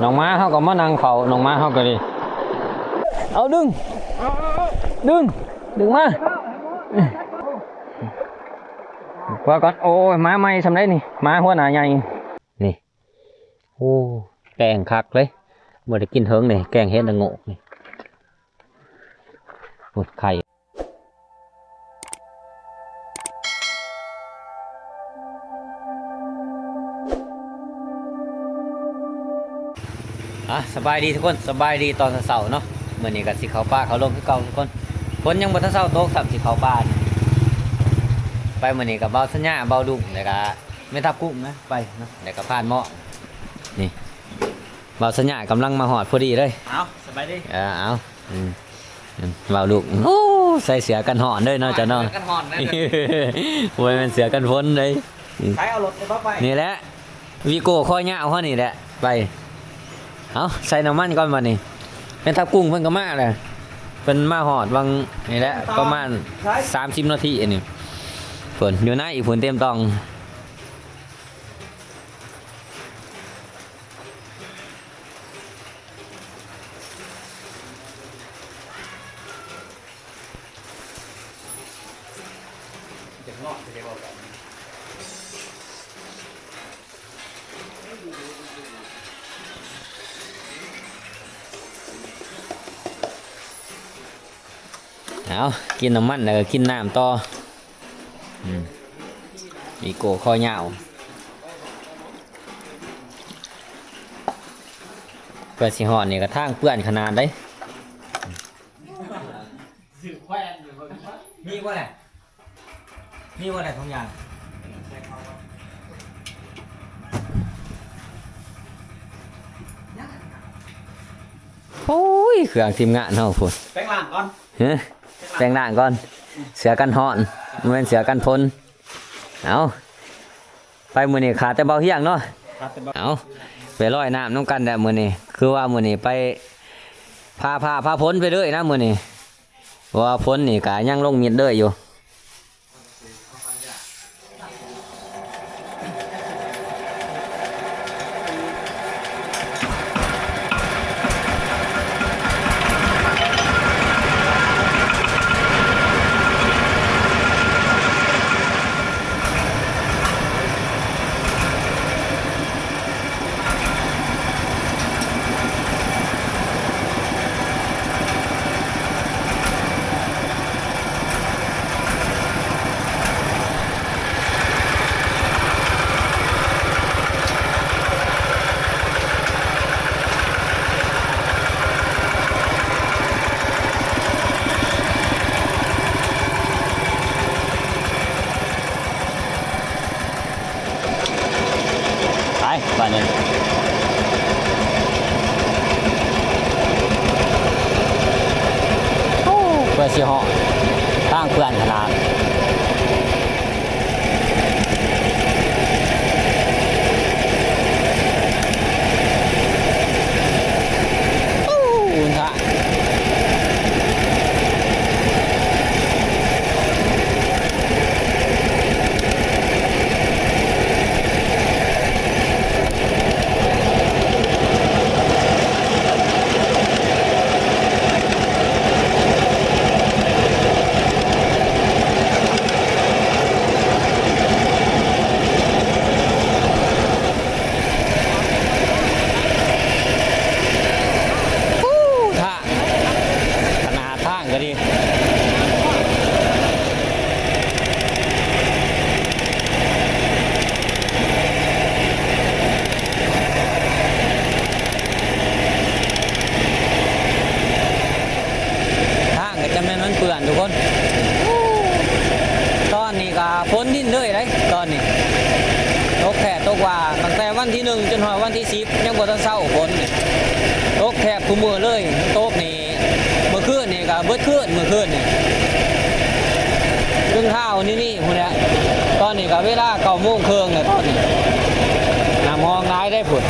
ນ້ອງໝາເຮົາກໍມານັ່ງເຝົ້າ ນ້ອງໝາເຮົາກໍດີ. ເອົາດຶງ ດຶງ ດຶງມາ ວ່າກ່ອນ. ໂອ້ຍ ໝາໃໝ່ຊ່ຳໃດນີ້ ໝາຫົວໜ້າໃຫຍ່ນີ້. ໂອ້ ແກງຄັກເລີຍ ບໍ່ໄດ້ກິນເຖິງນີ້ ແກງເຫັດລະໂງກນີ້. ໂອ້ ໄຂ່. ອ່ະ ສະບາຍດີທຸກຄົນ ສະບາຍດີຕອນເຊົ້າໆເນາະ. ມື້ນີ້ກໍຊິເຂົ້າປ່າເຂົ້າດົງຄືເກົ່າທຸກຄົນ. ຝົນຍັງບໍ່ທັນເຊົາຕົກຊ້ຳ ຊິເຂົ້າປ່ານີ້. ໄປມື້ນີ້ກໍບ່າວສັນຍາ ບ່າວດຸ້ງ ແລ້ວກໍແມ່ທັບກຸ້ງນະ ໄປເນາະ ແລ້ວກໍພານເໝາະ. ນີ້ ບ່າວສັນຍາກຳລັງມາຮອດພໍດີເລີຍ. ເອົາ ສະບາຍດີ. ເອີ ເອົາ ອືມ ອືມ ບ່າວດຸ້ງ ໂອ້ ໃສ່ເສື້ອກັນຮ້ອນເລີຍເນາະເຈົ້າເນາະ. ເສື້ອກັນຮ້ອນນະ ບໍ່ແມ່ນເສື້ອກັນຝົນເດ້. ໃສ່ເອົາລົດໄປ ນີ້ແຫຼະ ວີໂກ້ຄໍຍາວເຮົານີ້ແຫຼະ ໄປ. ເອົາ ໃສ່ນ້ຳມັນກ່ອນບັດນີ້. ແມ່ນທັບກຸ້ງເພິ່ນກໍມາແລ້ວ ເພິ່ນມາຮອດຫວ່າງນີ້ແຫຼະ ປະມານສາມສິບນາທີອັນນີ້. ເພິ່ນຢູ່ໃນອີກພຸ້ນເຕັມຕ່ອງ. ເອົາ ກິນນ້ຳມັນແລ້ວກໍກິນນ້ຳຕໍ່. ອືມ ອີໂກ້ຄໍຍາວ ເພື່ອຊິຮອດນີ້ກໍທາງເປື້ອນຂະໜາດເດ້. ມີບໍ່ແຫຼະ ມີບໍ່ແຫຼະ ທຸກຢ່າງ. ໂອ້ຍ ເຄື່ອງທີມງານເຮົາພຸ້ນ ແປງລ້າງກ່ອນ ຮະ ແປງລ້າງກ່ອນ. ເສື້ອກັນຮ້ອນ ບໍ່ແມ່ນເສື້ອກັນຝົນ. ເອົາ ໄປມື້ນີ້ຂາດແຕ່ເບົາຮຽງເນາະ. ເອົາ ໄປລອຍນ້ຳນຳກັນແຫຼະມື້ນີ້ ຄືວ່າມື້ນີ້ໄປພາຟ້າພາຝົນໄປເລີຍນະມື້ນີ້ ເພາະວ່າຝົນນີ້ກະຍັງລົງມິດເລີຍຢູ່. ໄປບາດນີ້ ໂອ້ ເພື່ອຊິເຫາະ ທາງເປື້ອນຂະໜາດ. ທາງກໍຈະແມ່ນມັນເປື້ອນທຸກຄົນ. ຕອນນີ້ກໍຝົນດິນເລີຍເດ້ ຕອນນີ້ຕົກແທ້ຕົກວ່າ ຕັ້ງແຕ່ວັນທີໜຶ່ງຈົນຮອດວັນທີສິບ ຍັງບໍ່ທັນເຊົາຝົນນີ້ ຕົກແທບທຸກມື້ເລີຍ. ຕົກນີ້ ເມື່ອຄືນນີ້ກໍເບິດຄືນ ເມື່ອຄືນນີ້ ຈົນເຊົ້ານີ້ໆ ພຸ້ນແຫຼະ. ຕອນນີ້ກໍເວລາເກົ້າໂມງເຄິ່ງແລ້ວຕອນນີ້ ນ້ຳຮອງຫຼາຍເດ້ພຸ້ນ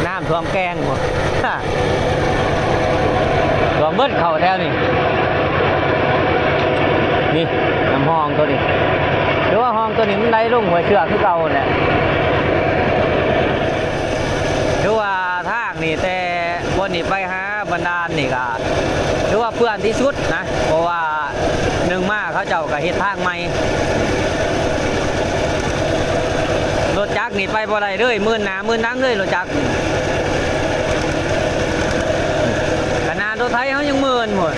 ນ້ຳຖ້ວມແກ້ງພຸ້ນ ຖ້ວມເບິດເຂົ້າແຖວນີ້ ນີ້ ນ້ຳຮອງໂຕນີ້. ຖືວ່າຮ່ອງໂຕນີ້ມັນໄຫຼລົງຫ້ວຍເຊືອກຄືເກົ່າຫັ້ນແຫຼະ. ຖືວ່າທາງນີ້ແຕ່ບ່ອນນີ້ໄປຫາບັນດານນີ້ກະຖືວ່າເປື້ອນທີ່ສຸດນະ ເພາະວ່າໜຶ່ງມາເຂົາເຈົ້າກະເຮັດທາງໃໝ່ ລົດຈັກນີ້ໄປບໍ່ໄດ້ເລີຍ ມື່ນໜ້າມື່ນຫຼັງເລີຍລົດຈັກ. ຂະໜາດລົດໄຖເຮົາຍັງມື່ນພຸ້ນ.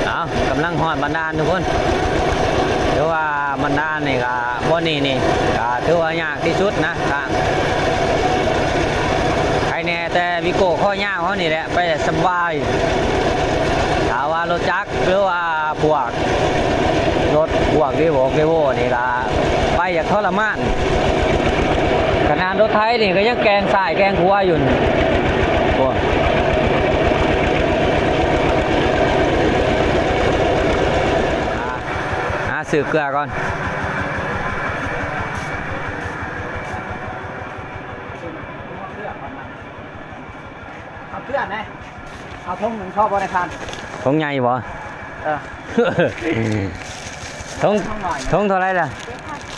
ເອົາ ກຳລັງຮອດບັນດານທຸກຄົນ. ຖືວ່າບັນດານນີ້ກະ ບ່ອນນີ້ນີ້ກະຖືວ່າຍາກທີ່ສຸດນະ ທາງ ໃຄແນ່ແຕ່ວີໂກ້ຄໍຍາວເຮົານີ້ແຫຼະ ໄປໄດ້ສະບາຍ. ຖ້າວ່າລົດຈັກ ຫຼືວ່າພວກລົດພວກ Revo Revo ນີ້ລະ ໄປຢ່າງທໍລະມານ. ຂະໜາດລົດໄຖນີ້ກໍຍັງແກ່ງຊ້າຍແກ່ງຂວາຢູ່ນີ້. ໂອ້ ຫາ ຫາຊື້ເກືອກ່ອນ. ເອົາເກືອແດ່. ເອົາຖົງໜຶ່ງພໍບໍ່ໄດ້ທ່ານ? ຖົງໃຫຍ່ບໍ່? ເອີ ຖົງ ຖົງເທົ່າໃດລະ?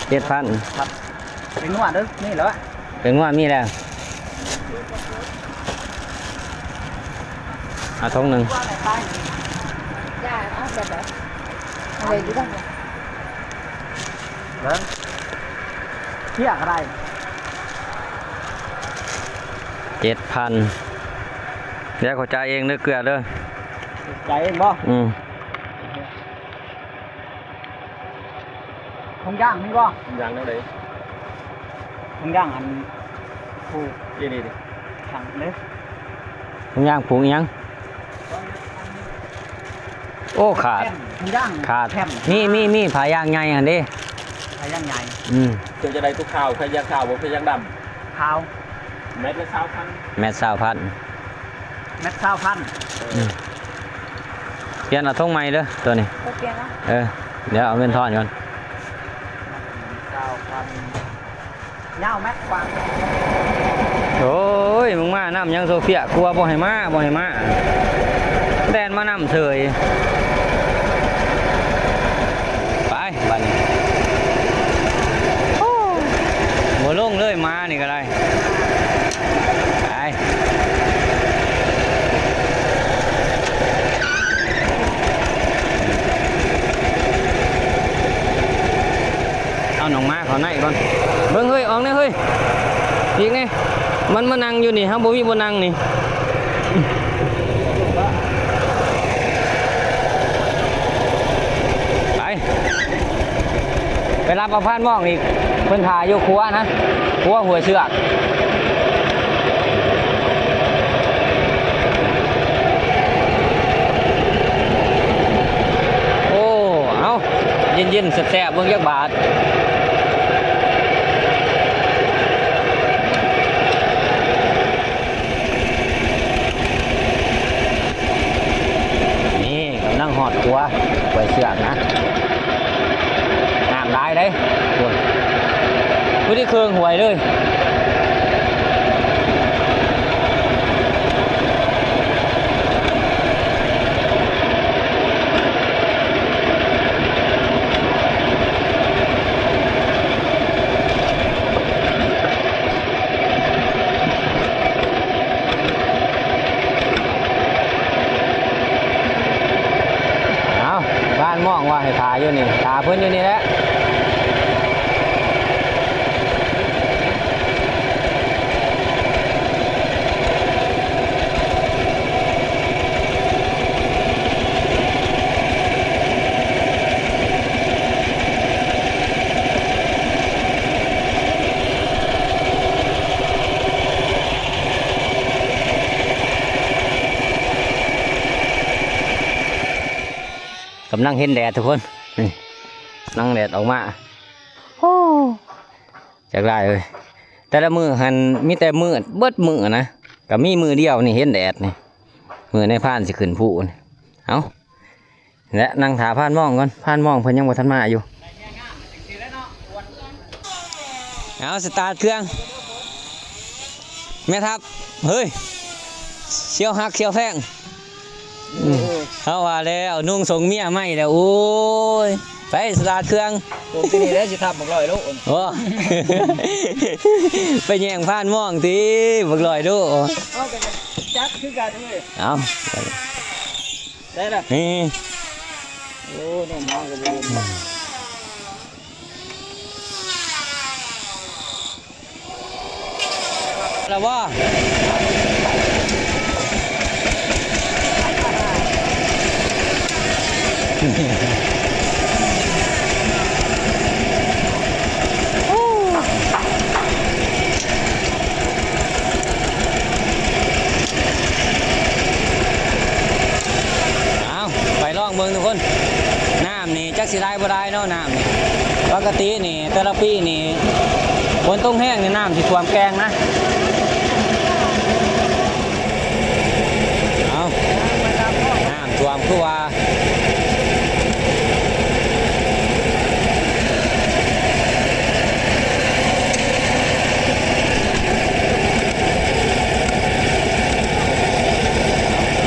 ເຈັດພັນ. ເປັນງົວເດີ ນີ້ແຫຼະ ເປັນງົວມີແລ້ວ. ເອົາຖົງໜຶ່ງ. ເບິ່ງ ເກັບກະໄດ້ ເຈັດພັນ. ແລ້ວເຂົ້າຈ່າຍເອງເດີເກືອເດີ. ຈ່າຍເອງບໍ່? ອືມ. ຖົງຢາງມີບໍ່? ຖົງຢາງແນວໃດ? ຖົງຢາງອັນ ຜູ້ ນີ້ໆໆ ຖັງເດ້. ຖົງຢາງຜູກອີ່ຫຍັງ? ໂອ້ ຂາດ ຖົງຢາງ ຂາດ. ມີ ມີ ມີ ຜ້າຢາງໃຫຍ່ຫັ້ນເດ້. ຜ້າຢາງໃຫຍ່. ອືມ. ເຈົ້າຈະໄດ້ຕົວຂາວ ຜ້າຢາງຂາວບໍ່ ຜ້າຢາງດຳ? ຂາວ. ແມັດລະຊາວພັນ. ແມັດຊາວພັນ. ແມັດຊາວພັນ. ເອີ ອືມ. ປ່ຽນເອົາຖົງໃໝ່ເດີໂຕນີ້. ເອີ ປ່ຽນເອົາ. ເອີ ດຽວເອົາເງິນທອນກ່ອນ. ຊາວພັນ ຍາວແມັດກວ່າ. ໂອ້ຍ ມຶງມານຳຫຍັງໂຊເຟຍ? ກົວບໍ່ໃຫ້ມາ ບໍ່ໃຫ້ມາ ແລ່ນມານຳເສີຍ. ໄປ ບາດນີ້ ໂອ້ ບໍ່ລົງເລີຍ ໝານີ້ກໍໄດ້. ໄປ ເອົານ້ອງໝາເຂົ້າໃນກ່ອນ. ເບິ່ງເຮີ້ຍ ອອກແດ່ເຮີ້ຍ ອີກແດ່. ມັນມານັ່ງຢູ່ນີ້ ເຮົາບໍ່ມີບ່ອນນັ່ງນີ້. ໄປ ໄປຮັບເອົາພານໝອງອີກ ເພິ່ນຖ້າຢູ່ຂົວນະ ຂົວຫ້ວຍເຊືອກ. ໂອ້ ເອົາ ເຢັນໆ ແຊບໆ ເບິ່ງຈັກບາດ. ນີ້ກຳລັງຮອດຂົວ ຫ້ວຍເຊືອກນະ ນ້ຳຫຼາຍເດ້. ໂອ້ຍ ພໍດີເຄິ່ງຫ້ວຍເລີຍ. ເອົາ ບ້ານມອງວ່າໃຫ້ຖ້າຢູ່ນີ້ ຖ້າເພິ່ນຢູ່ນີ້ແຫຼະ. ກຳລັງເຫັນແດດທຸກຄົນ ນີ້ ກຳລັງແດດອອກມາ. ໂອ້ ຈັກຫຼາຍເອີຍ ແຕ່ລະມື້ຫັ້ນມີແຕ່ມືດເບິດມື້ນະ ກະມີມື້ດຽວນີ້ເຫັນແດດນີ້. ມື້ໃນພານຊິຂຶ້ນພູນີ້. ເອົ້າ ແລະ ນັ່ງຖ້າພານມອງກ່ອນ, ພານມອງເພິ່ນຍັງບໍ່ທັນມາຢູ່. ເອົາ ສະຕາດເຄື່ອງ ແມ່ທັບ ເຮີ້ຍ ສຽວຮັກສຽວແພງ. ອືມ ເຮົາວ່າແລ້ວ ນຸ່ງສົ່ງເມຍໃໝ່ແລ້ວ ໂອ້ຍ. ໄປ ສະຕາດເຄື່ອງ ໂອ້ ທີ່ນີ້ແຫຼະ ຊິທັບບັກລອຍໂລ. ໂອ້ ໄປແຍ່ງພານມອງຕິ ບັກລອຍໂລ. ເອົາ ກໍຈັກຄືກັນເວີຍ. ເອົາ ໄດ້ລະ ນີ້ ໂອ້ ແນມຫາກໍບໍ່ເຫັນ. ລະບໍ່? ເອົາ ໄປລອງເບິ່ງທຸກຄົນ ນ້ຳນີ້ ຈັກຊິໄດ້ບໍ່ໄດ້ເນາະ ນ້ຳນີ້. ປົກກະຕິນີ້ ແຕ່ລະປີນີ້ ຝົນຕົກແຮງນີ້ ນ້ຳຊິຖ້ວມແກ່ງນະ. ເອົ້າ ນ້ຳຖ້ວມຄືວ່າ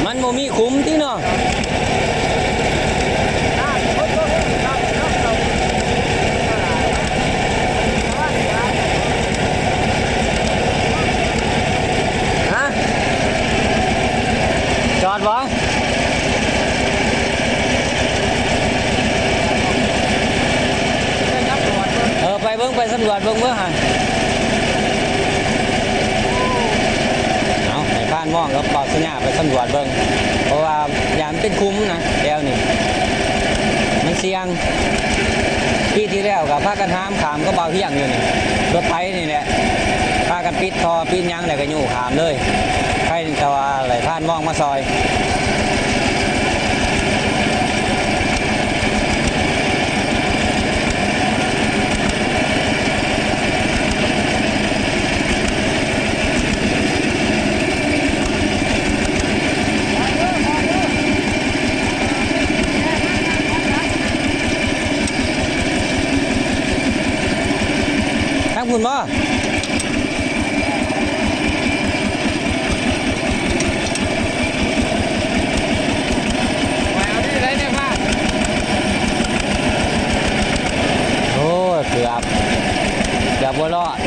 ມັນບໍ່ມີຂຸມຕິເນາະ. ຮະ? ຈອດບໍ່? ເອີ ໄປເບິ່ງ ໄປສຳຫຼວດເບິ່ງເບິ່ງຫັ້ນ. ເອົາ ໃຫ້ພານມອງກັບບ່າວສັນຍາໄປສຳຫຼວດເບິ່ງ ເພາະວ່າຢ້ານເປັນຂຸມນະ ແຖວນີ້ມັນສ່ຽງ. ປີທີ່ແລ້ວກໍພາກັນຫາມຂ້າມກັບບ່າວຮຽງຢູ່ນີ້ ລົດໄຖນີ້ແຫຼະ ພາກັນປິດທໍ່ປິດຫຍັງ ແລ້ວກໍຍູ້ຂ້າມເລີຍ. ໃຄແຕ່ວ່າໄດ້ພານມອງມາຊ່ອຍ. ທາງພຸ້ນບໍ່? ໂອ້ຍ ເກືອບ ເກືອບບໍ່ລອດ.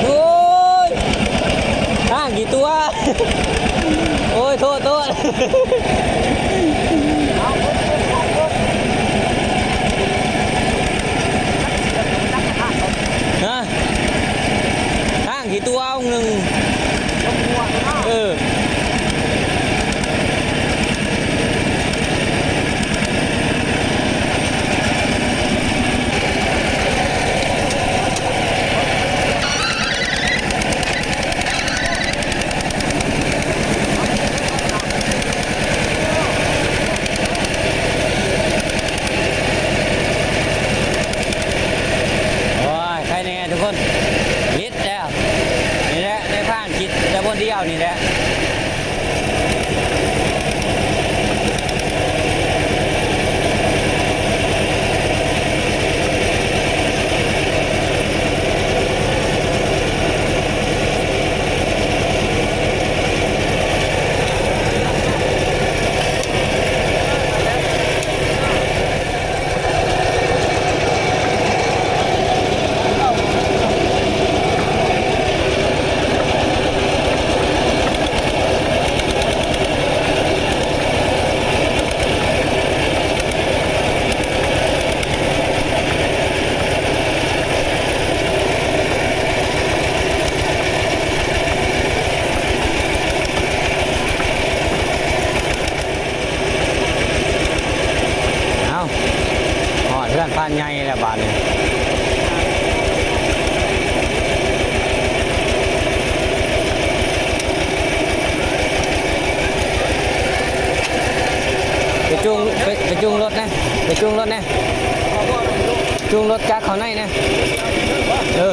ໂອ້ຍ ທາງຂີ້ຕົວະ ໂອ້ຍ ໂທດ ໂທດ. ຮະ? ທາງຂີ້ຕົວະ ໜຶ່ງ ເອີ ໂອ້ຍ ໃຄແນ່ທຸກຄົນ ບິດແລ້ວ ນີ້ແຫຼະ ໃນພານຄິດແຕ່ຄົນດຽວນີ້ແຫຼະ. ເອົ້າ ຮອດເຮືອນພານໃຫຍ່ແລ້ວບາດນີ້. ຈູງລົດນະ ໄປຈູງລົດນະ ຈູງລົດຈັກເຂົ້າໃນນະ ເອີ.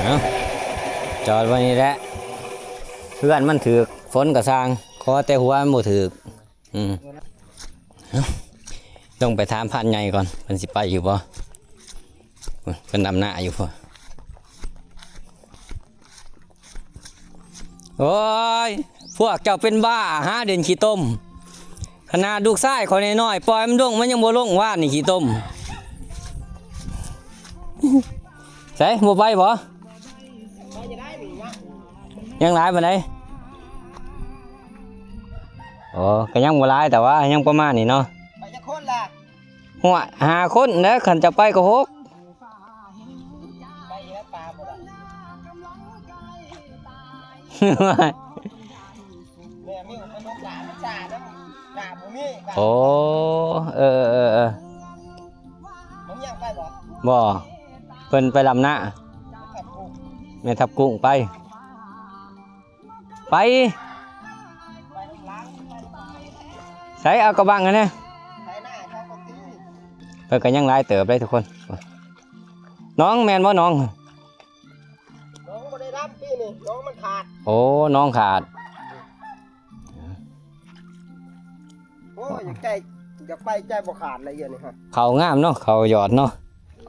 ເອົາ ຈອດໄວ້ນີ້ແຫຼະ ເຮືອນມັນຖືກຝົນກໍຊ່າງ ຂໍແຕ່ຫົວມັນບໍ່ຖືກ. ອືມ ເອົ້າ ຕ້ອງໄປຖາມພານໃຫຍ່ກ່ອນ ເພິ່ນຊິໄປຢູ່ບໍ່? ເພິ່ນດຳນາຢູ່ພຸ້ນ. ໂອ້ຍ ພວກເຈົ້າເປັນບ້າ ຫາຫຼິ້ນຂີ້ຕົມ. ຂະໜາດລູກຊາຍຂ້ອຍນ້ອຍໆ ປ່ອຍມັນລົງ ມັນຍັງບໍ່ລົງ ວານນີ້ຂີ້ຕົມ. ໃສ ບໍ່ໄປບໍ່? ຍັງຫຼາຍປານໃດ? ໂອ້ ກໍຍັງບໍ່ຫຼາຍ ແຕ່ວ່າຍັງປະມານນີ້ເນາະ. ໄປຈັກຄົນລະ? ຫ້ວຍ ຫ້າຄົນແຫຼະ ຄັນຈະໄປກໍຫົກ. ໄປແລ້ວປາບໍ່ໄດ້ ແມ່ມິວເພິ່ນບໍ່ປາ ມັນສານຳ ປາບໍ່ມີ. ໂອ້ ເອີໆໆໆ ມັນຍັງໄປບໍ່? ບໍ່ ເພິ່ນໄປດຳນາ. ແມ່ທັບກຸ້ງ ແມ່ທັບກຸ້ງໄປ ໄປ ໃສ ເອົາກະບັງຫັ້ນນະ. ເພິ່ນກໍຍັງຫຼາຍເຕີບເດ້ທຸກຄົນ. ໜອງແມ່ນບໍ່ໜອງ? ໜອງບໍ່ໄດ້ດຳປີນີ້ ໜອງມັນຂາດ. ໂອ້ ໜອງຂາດ. ໂອ້ຍ ຢາກໃຈ ຢາກໄປໃຈບໍ່ຂາດລະ ດຽວນີ້ຮະ. ເຂົ້າງາມເນາະ ເຂົ້າຍອດເນາະ.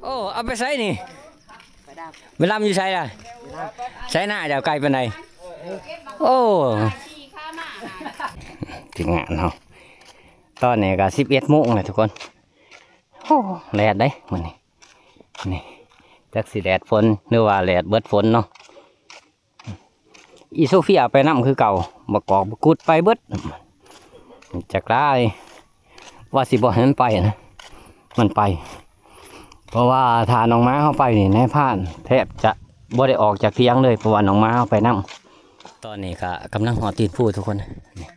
ໂອ້ ເອົາໄປໃສນີ້? ໄປດຳ. ໄປດຳຢູ່ໃສລະ? ໄປດຳ. ໃສນາເຈົ້າ ໄກປານໃດ? ໂອ້ ທີມງານເຮົາ ຕອນນີ້ກໍສິບເອັດໂມງແລ້ວທຸກຄົນ. ໂອ້ ແດດເດ້ມື້ນີ້ ນີ້ ຈັກຊິແດດຝົນ ຫຼືວ່າແດດເບິດຝົນເນາະ. ອີໂຊເຟຍໄປນຳຄືເກົ່າ ບັກກອກບັກກຸດໄປເບິດ. ຈັກຫຼາຍ ວ່າຊິບໍ່ໃຫ້ມັນໄປນະ ມັນໄປ. ເພາະວ່າຖ້ານ້ອງໝາເຮົາໄປນີ້ ນາຍພານແທບຈະບໍ່ໄດ້ອອກຈາກຖຽງເລີຍ ເພາະວ່ານ້ອງໝາເຮົາໄປນຳ. ຕອນນີ້ກໍກຳລັງຮອດຕີນພູທຸກຄົນ. ນີ້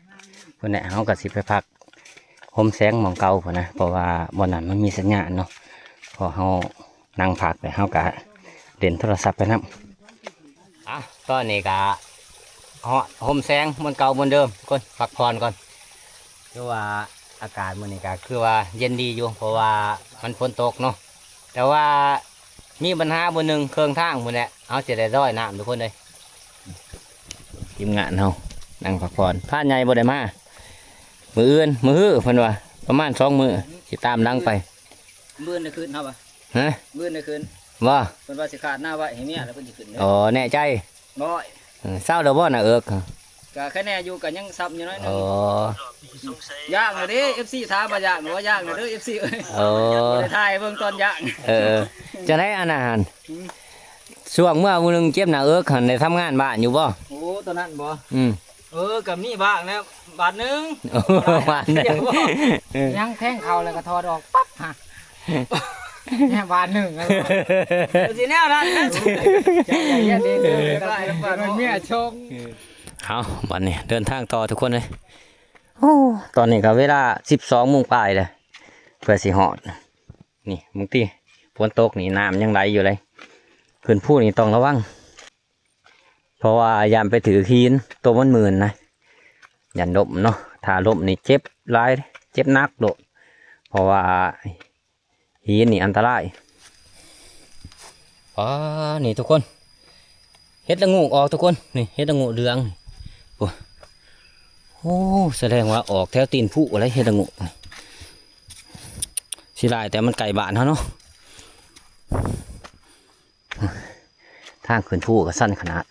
ພຸ້ນແຫຼະ ເຮົາກໍຊິໄປພັກ ໂຮມແສງໝ່ອງເກົ່າພຸ້ນນະ ເພາະວ່າບ່ອນນັ້ນມັນມີສັນຍານເນາະ. ພໍເຮົານັ່ງພັກແລ້ວ ເຮົາກະຫຼິ້ນໂທລະສັບໄປນຳ. ອ່ະ ຕອນນີ້ກະຮອດໂຮມແສງບ່ອນເກົ່າບ່ອນເດີມ ທຸກຄົນ ພັກຜ່ອນກ່ອນ. ຄືວ່າອາກາດມື້ນີ້ກະຄືວ່າເຢັນດີຢູ່ ເພາະວ່າມັນຝົນຕົກເນາະ. ແຕ່ວ່າມີບັນຫາບ່ອນໜຶ່ງ ເຄິ່ງທາງພຸ້ນແຫຼະ ເຮົາຊິໄດ້ລອຍນ້ຳທຸກຄົນເອີຍ. ທີມງານເຮົານັ່ງພັກຜ່ອນ ພານໃຫຍ່ບໍ່ໄດ້ມາ. ມື້ອື່ນ ມື້ຮື ເພິ່ນວ່າ ປະມານສອງມື້ ຊິຕາມຫຼັງໄປ. ມື້ອື່ນໄດ້ຂຶ້ນເຮົາວ່າ. ຮະ? ມື້ອື່ນໄດ້ຂຶ້ນ. ບໍ່? ເພິ່ນວ່າຊິຂາດໜ້າໄວ້ໃຫ້ເມຍ ແລ້ວເພິ່ນຊິຂຶ້ນເດີ. ອໍ ແນ່ໃຈ? ຮ້ອຍ. ເອີ ເຊົາແລ້ວບໍ່ໜ້າເອິກ? ກະໄຄແນ່ຢູ່ ກະຍັງຊ້ຳຢູ່ໜ້ອຍໜຶ່ງ. ອໍ ຢ້າງແລ້ວເດ້ ເອັຟຊີຖາມວ່າ ຢ້າງບໍ່ ຢ້າງແລ້ວເດີ ເອັຟຊີເອີຍ. ອໍ ໄດ້ຖ່າຍເບິ່ງຕອນຍ່າງ. ເອີ ຈັ່ງໃດອັນນັ້ນ? ຊ່ວງເມື່ອຜູ້ໜຶ່ງເຈັບໜ້າເອິກຫັ້ນ ໄດ້ທຳງານບ້ານຢູ່ບໍ່? ໂອ້ ຕອນນັ້ນບໍ່? ອືມ ເອີ ກໍມີບ້າງແລ້ວ ບາດໜຶ່ງ. ໂອ້ ບາດໜຶ່ງ ຍັງແທງເຂົ້າແລ້ວກໍຖອດອອກປັບຫາ ແນວບາດໜຶ່ງ. ກໍຊິແນວນັ້ນນະ ເຈົ້າຢ່າເຮັດເອງເດີ ເມຍຊົງ. ເອົາ ບັດນີ້ເດີນທາງຕໍ່ທຸກຄົນເອີຍ. ໂອ້ ຕອນນີ້ກໍເວລາສິບສອງໂມງປາຍແລ້ວ ເພື່ອຊິຮອດ. ນີ້ເບິ່ງຕິ ຝົນຕົກນີ້ນ້ຳຍັງໄຫຼຢູ່ເລີຍ. ຂຶ້ນພູນີ້ຕ້ອງລະວັງ ເພາະວ່າຢ້ານໄປຖືກຫີນໂຕມັນມື່ນນະ ຢ້ານລົ້ມເນາະ. ຖ້າລົ້ມນີ້ເຈັບຫຼາຍ ເຈັບໜັກໂລດ ເພາະວ່າຫີນນີ້ອັນຕະລາຍ. ປາ ນີ້ທຸກຄົນ ເຫັດລະໂງກອອກທຸກຄົນ. ນີ້ເຫັດລະໂງກເຫຼືອງ. ໂອ້ ໂອ້ ສະແດງວ່າອອກແຖວຕີນພູແຫຼະ ເຫັດລະໂງກ. ຊິຫຼາຍແຕ່ມັນໃກ້ບ້ານເຮົາເນາະ. ທາງຂຶ້ນພູກໍຊັນຂະໜາດ.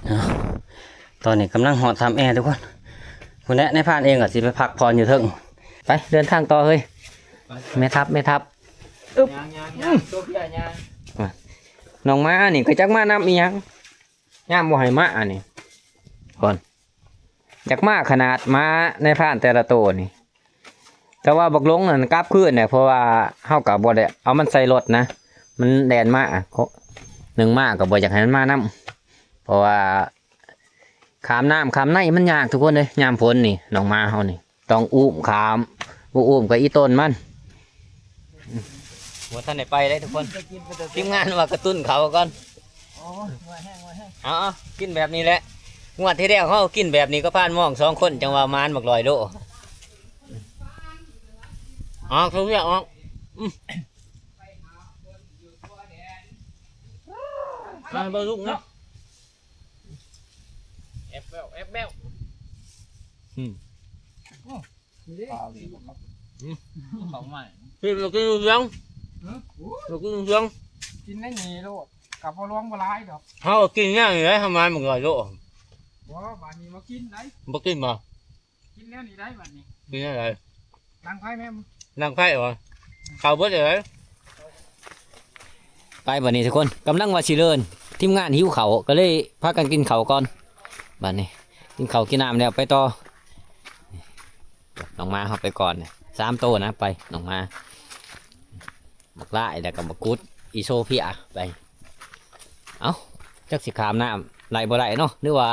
ເອົາ ຕອນນີ້ກຳລັງຮອດຖ້ຳແອທຸກຄົນ. ພຸ້ນແຫຼະ ນາຍພານເອງກໍຊິໄປພັກຜ່ອນຢູ່ເທິງ. ໄປ ເດີນທາງຕໍ່ເຮີ້ຍ. ແມ່ທັບ ແມ່ທັບ. ອຶບ ຍ່າງໆໆ ໂຊເຟຍຍ່າງ. ນ້ອງໝານີ້ກໍຈັກມານຳອີ່ຫຍັງ ຍາມບໍ່ໃຫ້ມາອັນນີ້ກ່ອນ. ຢາກມາຂະໜາດໝານາຍພານແຕ່ລະໂຕນີ້. ແຕ່ວ່າບັກຫຼົງນັ້ນກັບຄືນແຫຼະ ເພາະວ່າເຮົາກໍບໍ່ໄດ້ເອົາມັນໃສ່ລົດນະ. ມັນແລ່ນມາ ໜຶ່ງມາກໍບໍ່ຢາກໃຫ້ມັນມານຳ ເພາະວ່າຂ້າມນ້ຳຂ້າມໃນມັນຍາກທຸກຄົນເອີຍ. ຍາມຝົນນີ້ ນ້ອງໝາເຮົານີ້ ຕ້ອງອຸ້ມຂ້າມ ບໍ່ອຸ້ມກໍອີ່ຕົນມັນ. ບໍ່ທັນໄດ້ໄປເດ້ທຸກຄົນ ທີມງານວ່າກະຕຸ້ນເຂົາກ່ອນ. ໂອ້ຍ ເມື່ອຍແຮງ ເມື່ອຍແຮງ. ເອົາໆ ກິນແບບນີ້ແຫຼະ ງວດທີ່ແລ້ວເຮົາກິນແບບນີ້ກັບພານມອງສອງຄົນ ຈັ່ງວ່າໝານບັກຮ້ອຍໂລ. ອອກ ເຂົາວຽກອອກ ອືມ ມາເບິ່ງລູກເນາະ ແອບແວວ ແອບແວວ ອືມ ນີ້ເດ້ ອືມ ເຂົ້າໃໝ່ ກິນ ກິນຢູ່ເຮືອນ ຮະ ກິນຢູ່ເຮືອນ ກິນໃນນີ້ໂລດ ກໍບໍ່ຫຼວງບໍ່ຫຼາຍດອກ ເຮົາກິນແນວນີ້ແຫຼະ ເຮົາມາມື້ລະໂລ. ບໍ່ ບາດນີ້ບໍ່ກິນໄດ໋ ບໍ່ກິນບໍ່? ກິນແນວນີ້ໄດ໋ບາດນີ້ ກິນແນວໃດ? ດັງໄຟແມ່ນ ດັງໄຟຫວາ? ເຂົ້າເບິດເລີຍ. ໄປບາດນີ້ທຸກຄົນ ກຳລັງວ່າຊິເລີນ ທີມງານຫິວເຂົ້າ ກໍເລີຍພາກັນກິນເຂົ້າກ່ອນ. ບາດນີ້ກິນເຂົ້າກິນນ້ຳແລ້ວໄປຕໍ່ ນ້ອງໝາເຮົາໄປກ່ອນ ສາມໂຕນະ ໄປ ນ້ອງໝາ ບັກຫຼ້າຍ ແລ້ວກໍບັກກຸດ ອີໂຊເພຍ ໄປ. ເອົ້າ ຈັກຊິຂ້າມນ້ຳໄດ້ບໍ່ໄດ້ເນາະ ຫຼືວ່າ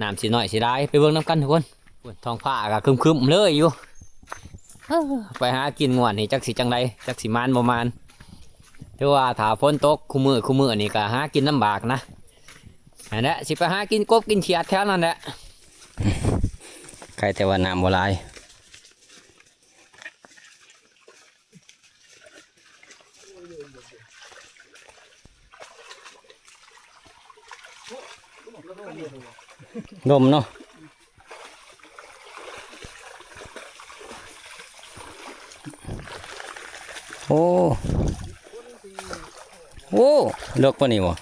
ນ້ຳຊິໜ້ອຍຊິຫຼາຍ ໄປເບິ່ງນຳກັນທຸກຄົນ. ໂອ້ຍ ທ້ອງຟ້າກໍຄຶ້ມໆເລີຍຢູ່ ເອີ ໄປຫາກິນງວດນີ້ ຈັກຊິຈັ່ງໃດ ຈັກຊິໝານບໍ່ໝານ. ຖືວ່າຖ້າຝົນຕົກຄູ່ມື້ ຄູ່ມື້ນີ້ກໍຫາກິນລຳບາກນະ. ນັ້ນແຫຼະ ຊິໄປຫາກິນກົບກິນຂຽດແຖວນັ້ນແຫຼະ. ໃຄແຕ່ວ່ານ້ຳບໍ່ຫຼາຍ. ລົມເນາະ ໂອ້ ໂອ້ ເລິກປານນີ້ບໍ່?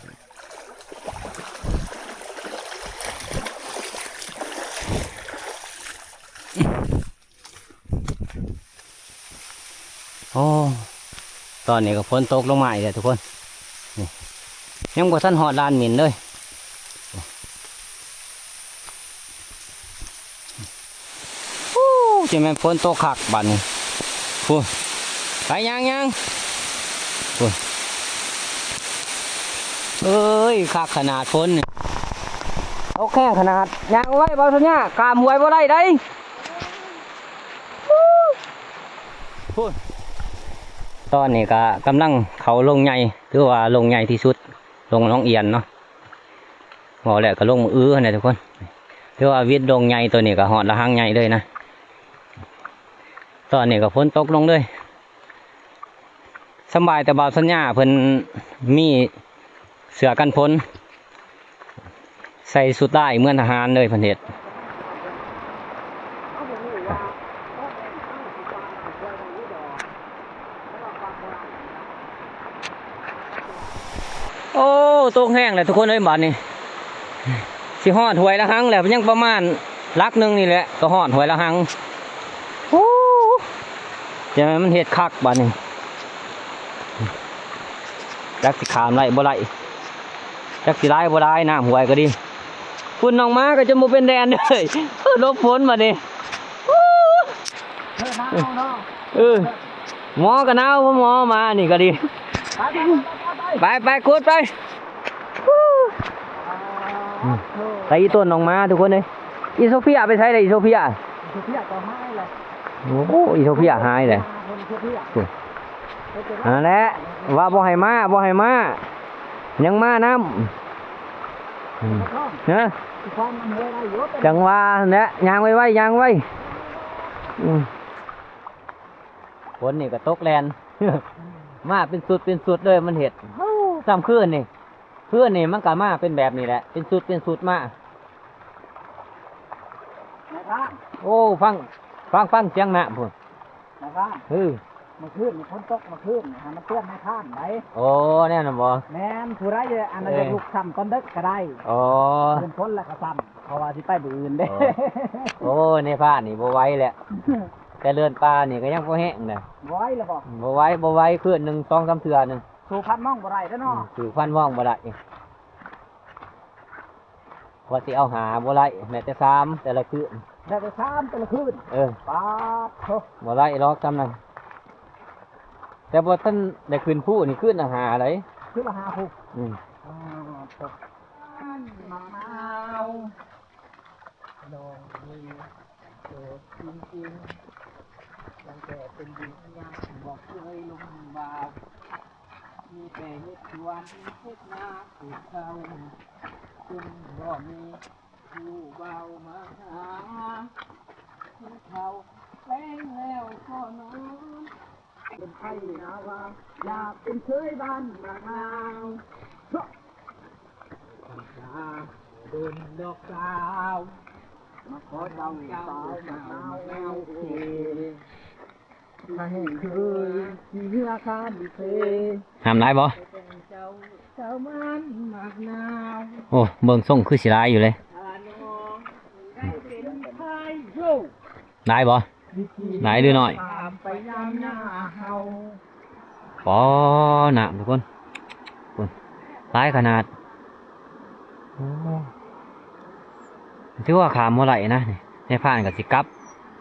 ໂອ້ ຕອນນີ້ກໍຝົນຕົກລົງມາອີກແລ້ວທຸກຄົນ ນີ້ ຍັງບໍ່ທັນຮອດລານໝິ່ນເລີຍ. ໂອ້ ຈະແມ່ນຝົນຕົກຄັກບາດນີ້ ພຸ້ນ ໄປຍ່າງໆ ພຸ້ນ ເອີຍ ຄັກຂະໜາດຝົນນີ້ ຕົກແຮງຂະໜາດ ຍ່າງໄວ ເບົາສັນຍາ ຂ້າມຫ້ວຍບໍ່ໄດ້ໃດ. ພຸ້ນ ຕອນນີ້ກະກຳລັງເຂົ້າດົງໃຫຍ່ ຖືວ່າດົງໃຫຍ່ທີ່ສຸດ ດົງໜອງອຽນເນາະ ເວົ້າແລ້ວກະລົງມື້ອື່ນຫັ້ນແຫຼະທຸກຄົນ ຖືວ່າວິດດົງໃຫຍ່ໂຕນີ້ກະຮອດລະຫັງໃຫຍ່ເລີຍນະ. ຕອນນີ້ກະຝົນຕົກລົງເລີຍ. ສຳບາຍແຕ່ບ່າວສັນຍາເພິ່ນມີເສື້ອກັນຝົນ ໃສ່ຊຸດລາຍເໝືອນທະຫານເລີຍ ເພິ່ນເຮັດ. ໂອ້ ຕົກແຮງແລ້ວທຸກຄົນເອີຍ ບາດນີ້ ຊິຮອດຫ້ວຍລະຫັງແລ້ວ ຍັງປະມານຫຼັກໜຶ່ງນີ້ແຫຼະ ກໍຮອດຫ້ວຍລະຫັງ. ໂອ້ ຈັ່ງໃດມັນເຮັດຄັກບາດນີ້ ຈັກຊິຂ້າມໄດ້ບໍ່ໄດ້ ຈັກຊິຫຼາຍບໍ່ຫຼາຍ ນ້ຳຫ້ວຍກໍດີ. ພຸ້ນ ນ້ອງໝາກໍຈົນບໍ່ເປັນແດນເລີຍ ຫຼົບຝົນບາດນີ້. ເອີ ໝໍກໍໜາວ ໝໍມານີ້ກໍດີ. ໄປ ໄປ ໄປ ໄປ ກຸດໄປ. ໄປອີ່ຕົ້ນອອກມາທຸກຄົນເອີຍ. ອີໂຊເພຍໄປໃສລະ ອີໂຊເພຍ? ອີໂຊເພຍກໍຫາຍແລ້ວ. ໂອ້ ອີໂຊເພຍຫາຍແລ້ວ. ຫັ້ນແຫຼະ ວ່າບໍ່ໃຫ້ມາ ບໍ່ໃຫ້ມາ ຍັງມານຳ. ຮະ ຈັ່ງວ່າຫັ້ນແຫຼະ ຍ່າງໄວໆ ຍ່າງໄວ. ຝົນນີ້ກໍຕົກແລ່ນ ມາເປັນຊຸດເປັນຊຸດເລີຍ ມັນເຮັດ ເອີ ຊ່ຳຄືນນີ້ ຄືນນີ້ມັນກໍມາເປັນແບບນີ້ແຫຼະ ເປັນຊຸດເປັນຊຸດມາ. ນາຍພານ ໂອ້ ຟັງ ຟັງ ຟັງສຽງນ້ຳພຸ້ນ ນາຍພານ. ເອີ ເມື່ອຄືນນີ້ຝົນຕົກ ເມື່ອຄືນນີ້ ໃຫ້ມັນເຕືອນນາຍພານໄດ໋. ໂອ້ ແນວນັ້ນບໍ່? ແມ່ນ ຜູ້ໃດອັນນັ້ນ ເອີ ຢາກລຸກຊ້ຳຕອນເດິກກໍໄດ້. ອໍ ເປັນຝົນແລ້ວກໍຊ້ຳ ເພາະວ່າຊິໄປມື້ອື່ນເດ້. ອໍ ໂອ້ ນາຍພານນີ້ບໍ່ໄຫວແຫຼະ ແຕ່ເດີ່ນປ່ານີ້ກໍຍັງພໍແຮງນະ. ບໍ່ໄຫວແລ້ວບໍ່? ບໍ່ໄຫວ ບໍ່ໄຫວ ຄືນໜຶ່ງສອງສາມເທື່ອໜຶ່ງ. ສູ້ພານມອງບໍ່ໄດ້ເດ້ເນາະ. ອືມ ສູ້ພານມອງບໍ່ໄດ້ ວ່າຊິເອົາຫ້າບໍ່ໄດ້ ແມ້ແຕ່ສາມແຕ່ລະຄືນ. ແມ້ແຕ່ສາມແຕ່ລະຄືນ? ເອີ ປາດໂທ ບໍ່ໄດ້ດອກຊ່ຳນັ້ນ. ແ ແຕ່ບໍ່ທັນໄດ້ຂຶ້ນພູນີ້ ຄືນະຫາໄດ໋ ຄືລະຫາພູ. ອືມ ອ່າ ໝາກນາວ ດອກນີ້ໂດດຈິງໆ ຕັ້ງແຕ່ເປັນເດັກຍັງບໍ່ເຄີຍລົມບາວ ມີແຕ່ເຮັດສວນເຮັດນາປູກເຂົ້າ ຈົນບໍ່ມີຜູ້ບ່າວມາຫາ ກິນເຂົ້າແລງແລ້ວກໍນອນ. ເປັນໄຂ້ນາວ່າ ຢາກເປັນເຂີຍບ້ານນາງນາວ ເພາະ ພັນສາດົນດອກສາວ ມາຂໍເຈົ້າສາວມາເອົາເອົາເອ ຖ້າແຫ້ງເຄີຍຊິເຮືອຂ້າມເຊ. ນ້ຳຫຼາຍບໍ່? ເຈົ້າສາວບ້ານໝາກນາວ. ໂອ້ ເບິ່ງຊົງຄືຊິຫຼາຍຢູ່ເລີຍ. ຫຼາຍບໍ່? ຫຼາຍຫຼືນ້ອຍ? ປໍ ນ້ຳທຸກຄົນ ພຸ້ນ ຫຼາຍຂະໜາດ. ໂອ້ ຖືວ່າຂ້າມບໍ່ໄດ້ນະນີ້. ນາຍພານກໍຊິກັບ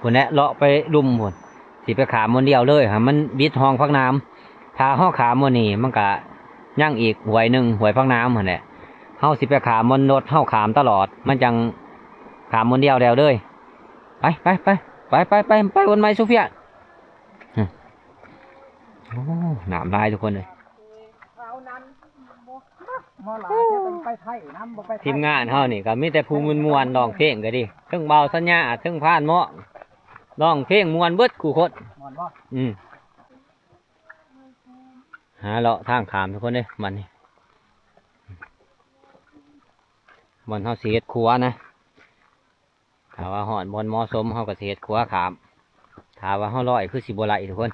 ພຸ້ນແຫຼະ ເລາະໄປລຸ່ມພຸ້ນ ຊິໄປຂ້າມບ່ອນດຽວເລີຍ ໃຫ້ມັນບິດຮ່ອງຜັກນ້ຳ. ຖ້າເຮົາຂ້າມບ່ອນນີ້ ມັນກະຍັງອີກຫ້ວຍໜຶ່ງ ຫ້ວຍຜັກນ້ຳຫັ້ນແຫຼະ. ເຮົາຊິໄປຂ້າມບ່ອນລົດເຮົາຂ້າມຕະຫຼອດ ມັນຈັ່ງຂ້າມບ່ອນດຽວແລ້ວເລີຍ. ໄປ ໄປ ໄປ ໄປ ໄປ ໄປ ໄປບ່ອນໃໝ່ ໂຊເຟຍ. ໂອ້ ນ້ຳຫຼາຍທຸກຄົນເອີຍ. ທີມງານເຮົານີ້ກໍມີແຕ່ຜູ້ມ່ວນໆ ຮ້ອງເພງກໍດີ ເທິງບ່າວສັນຍາ ເທິງພານເມາະ ຮ້ອງເພງມ່ວນເບິດຄູ່ຄົນ. ມ່ວນບໍ່? ອືມ ຫາເລາະທາງຂ້າມທຸກຄົນເອີຍ. ບັດນີ້ ບ່ອນເຮົາຊິເຮັດຂົວນະ ຖ້າວ່າຮອດບ່ອນເໝາະສົມ ເຮົາກໍຊິເຮັດຂົວຂ້າມ. ຖ້າວ່າເຮົາລອຍ ຄືຊິບໍ່ໄດ້ທຸກຄົນ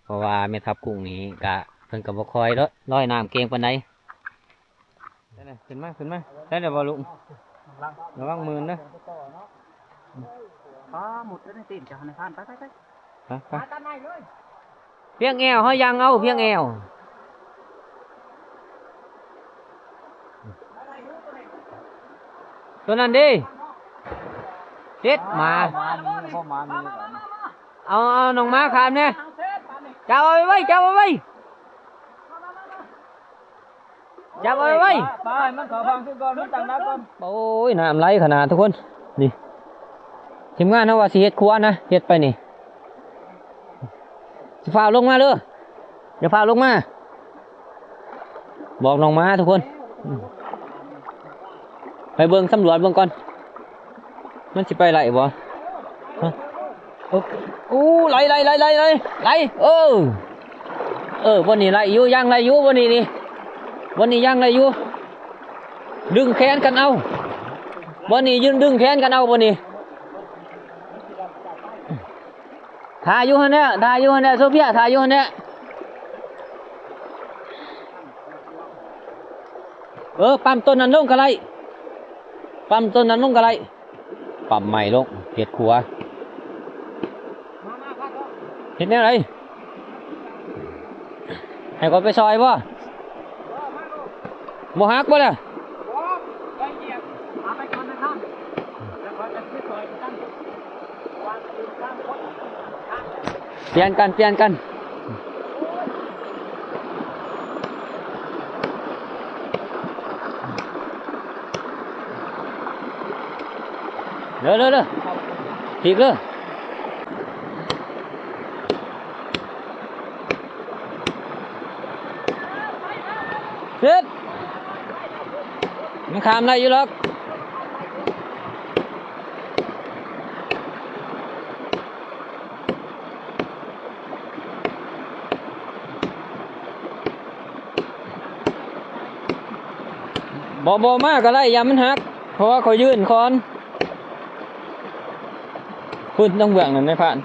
ເພາະວ່າແມ່ທັບກຸ້ງນີ້ກະ ເພິ່ນກໍບໍ່ຄ່ອຍລອຍນ້ຳເກັ່ງປານໃດ. ຂຶ້ນມາ ຂຶ້ນມາ ໄດ້ແລ້ວບໍ່ລຸງ? ລະວັງມື່ນເດີ. ປາໝົດແລ້ວ ຕີນເຈົ້າຫັ້ນນະ ຜ່ານ ໄປ ໄປ ໄປ ໄປ ໄປ. ພຽງແອວ ເຮົາຍັງເອົາພຽງແອວ. ຕົວນັ້ນເດ້ ເຈັດໝາ. ໝາມີ ບໍ່ໝາມີ. ເອົາ ເອົານ້ອງໝາຂ້າມແດ່. ຈັບເອົາໄວ້ ຈັບເອົາໄວ້. ຈັບເອົາໄວ້ ປາໃຫ້ມັນເຂົ້າຝັ່ງຄືກ່ອນ ມັນຕັ້ງຫຼັກກ່ອນ. ໂອ້ຍ ນ້ຳໄຫຼຂະໜາດທຸກຄົນ. ນີ້ ທີມງານເຮົາວ່າຊິເຮັດຄົວນະ ເຮັດໄປນີ້ ຊິຟ້າວລົງມາເດີ ຢ່າຟ້າວລົງມາ. ບອກນ້ອງໝາທຸກຄົນ ໄປເບິ່ງ ສຳຫຼວດເບິ່ງກ່ອນ ມັນຊິໄປໄດ້ບໍ່? ຮະ ໂອ້ ໄຫຼ ໄຫຼ ໄຫຼ ໄຫຼ ໄຫຼ ເອີ ເອີ ບ່ອນນີ້ໄດ້ຢູ່ ຍັງໄດ້ຢູ່ ບ່ອນນີ້ນີ້ ບ່ອນນີ້ຍັງໄດ້ຢູ່. ດຶງແຂນກັນເອົາ ບ່ອນນີ້ຢືນດຶງແຂນກັນເອົາ ບ່ອນນີ້. ຖ້າຢູ່ຫັ້ນແຫຼະ ຖ້າຢູ່ຫັ້ນແຫຼະ ໂຊເຟຍ ຖ້າຢູ່ຫັ້ນແຫຼະ. ເອີ ປ້ຳຕົ້ນນັ້ນລົງກໍໄດ້ ປ້ຳຕົ້ນນັ້ນລົງກໍໄດ້. ປ້ຳໄມ້ລົງ ເຮັດຂົວ ເຮັດແນວໃດ? ໃຫ້ຂ້ອຍໄປຊ່ອຍບໍ່? ບໍ່ຫັກບໍ່ລະ? ປ່ຽນກັນ ປ່ຽນກັນ. ເດີ ເດີ ເດີ ຖີກເດີ. ເຮັດ ມັນຂ້າມໄດ້ຢູ່ດອກ. ບໍ່ ບໍ່ມາກໍໄດ້ ຢ້ານມັນຫັກ ເພາະວ່າຂ້ອຍຍື່ນກ່ອນ. ພຸ້ນ ທາງເບື້ອງນັ້ນນາຍພານ.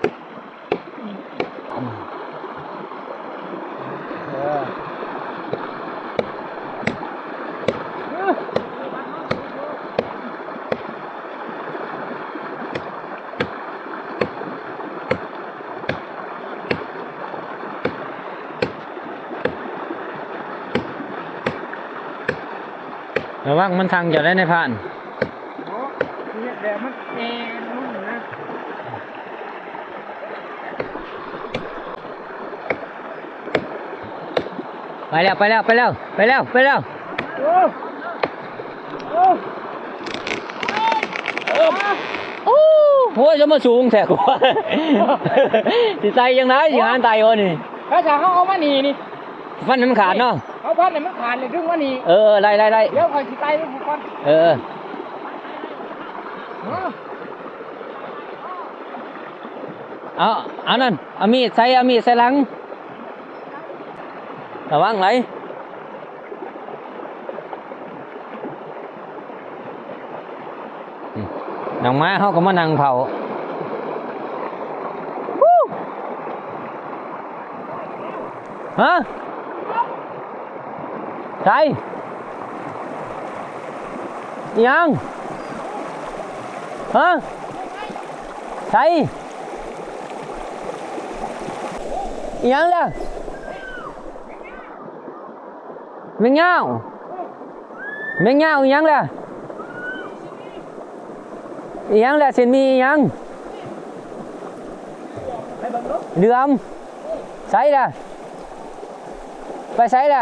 ລະວັງມັນທັງເຈົ້າໄດ໋ນາຍພານ. ໂອ້ ເຮັດແບບມັນແອນລົງນະ. ໄປແລ້ວ ໄປແລ້ວ ໄປແລ້ວ ໄປແລ້ວ ໄປແລ້ວ. ໂອ້ ໂອ້ຍ ລະມາສູງແທ້ກວ່າ ຊິໄຕ່ຈັ່ງໃດ ຊິຫາໄຕ່ບໍ່ນີ້? ຖ້າຈະເຮົາເອົາມານີ້ນີ້ ຟັນໃຫ້ມັນຂາດເນາະ ເຮົາຟັນໃຫ້ມັນຂາດແລ້ວດຶງມານີ້. ເອີ ໄດ້ ໄດ້ ໄດ້ ດຽວຂ້ອຍຊິໄຕ່ມັນກ່ອນ. ເອີ ເອີ ເອົາ ເອົານັ້ນ ເອົາມີດໃສ່ ເອົາມີດໃສ່ຫຼັງ ລະວັງໄຫຼ. ອືມ ນັ່ງມາ ເຮົາກໍມານັ່ງເຝົ້າ. ຮະ? ໃສ? ອີຫຍັງ? ຮະ? ໃສ? ອີຫຍັງລະ? ແມງຍາວ ແມງຍາວອີຫຍັງລະ? ອີຫຍັງລະ? ເສັ້ນໝີ່ອີຫຍັງ? ເຫຼືອມ ໃສລະ? ໄປໃສລະ?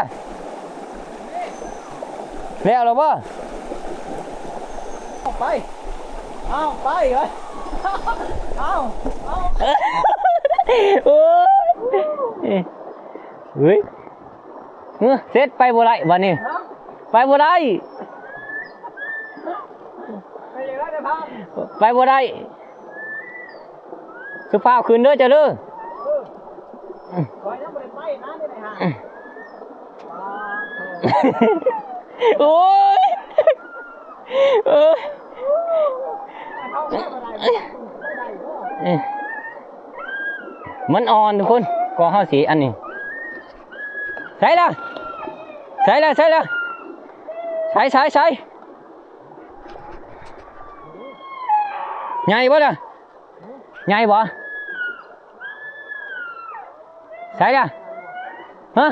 ແລ້ວລະບໍ່? ເອົາໄປ ເອົາໄປເອີຍ ເອົາ ເອົາ ໂອ້ຍ ເອີຍ ເອີ ເສັດ ໄປບໍ່ໄດ້ບາດນີ້ ໄປບໍ່ໄດ້ ໄປບໍ່ໄດ້. ຄືຟ້າວຂຶ້ນເດີເຈົ້າເດີ. ໂອ້ຍ ເອີ ມັນອ່ອນທຸກຄົນ ກໍເຮົາຊິອັນນີ້. ໃສ່ລະ ໃສ່ລະ ໃສ່ລະ ໃສ່ ໃສ່ ໃສ່ ໃຫຍ່ບໍ່ລະ? ໃຫຍ່ບໍ່? ໃສ່ລະ? ຮະ?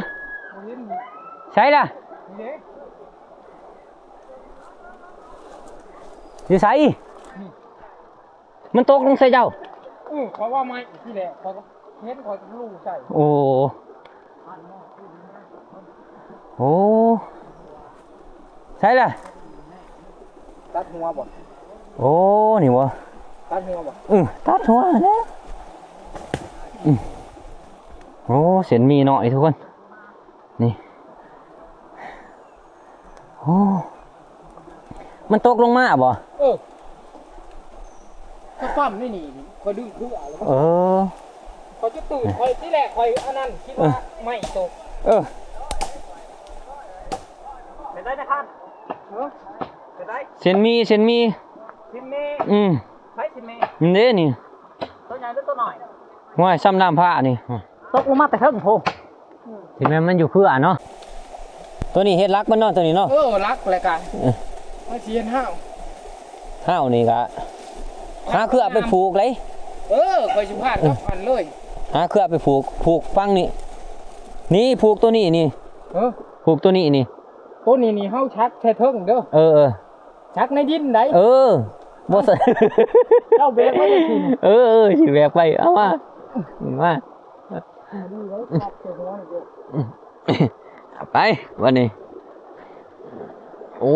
ໃສ່ລະ? ຢູ່ໃສ? ມັນຕົກລົງໃສ່ເຈົ້າ? ເອີ ຂ້ອຍວ່າໄມ້ທີ່ແຫຼະ ຂ້ອຍກໍເຫັນ ຂ້ອຍກໍລູໃສ່. ໂອ້ ໂອ້ ໃສລະ? ຕັດຫົວບໍ່? ໂອ້ ນີ້ບໍ່? ຕັດຫົວບໍ່? ເອີ ຕັດຫົວຫັ້ນແຫຼະ. ອື ໂອ້ ເສັ້ນໝີ່ນ້ອຍທຸກຄົນ ນີ້. ໂອ້ ມັນຕົກລົງມາບໍ່? ເອີ ຂ້ອຍປ້ຳໃນນີ້ ຂ້ອຍດຶງເຄືອແລ້ວ. ເອີ ຂ້ອຍຈະຕື່ນ ຂ້ອຍ ທີແລກຂ້ອຍອັນນັ້ນ ຄິດວ່າ ເອີ ໄມ້ຕົກ. ເອີ ເປັນໄດນະພັນ? ເອີ ເປັນໄດ? ເສັ້ນໝີ່ ເສັ້ນໝີ່ ເສັ້ນໝີ່. ອື ໃຜເສັ້ນໝີ່? ນີ້ເດ້ນີ້ ໂຕໃຫຍ່ຫຼືໂຕນ້ອຍ? ຫ້ວຍ ຊ່ຳນ້ຳພະນີ້ ຕົກລົງມາແຕ່ເທິງໂພ. ທີ່ແມ່ນມັນຢູ່ເຄືອເນາະ ໂຕນີ້ເຮັດຫຼັກມັນເນາະ ໂຕນີ້ເນາະ. ເອີ ຫຼັກແຫຼະກະ ເອີ ມັນຊິເຮັດຫ້າວ ຫ້າວນີ້ກະຫາເຄືອໄປຜູກເລີຍ. ເອີ ຂ້ອຍຊິພາດກັບອັນເລີຍ ຫາເຄືອໄປຜູກ ຜູກຝັ່ງນີ້ ນີ້ຜູກໂຕນີ້ນີ້. ເອີ ຜູກໂຕນີ້ນີ້ ໂຕນີ້ນີ້ເຮົາສັກໃສ່ເທິງເດີ. ເອີ ເອີ ສັກໃນດິນໃດ. ເອີ ບໍ່ ເຈົ້າແບກໄວ້ໄດ້. ເອີ ເອີ ຊິແບກໄປ ເອົາມາ ມາ ໄປບາດນີ້. ໂອ້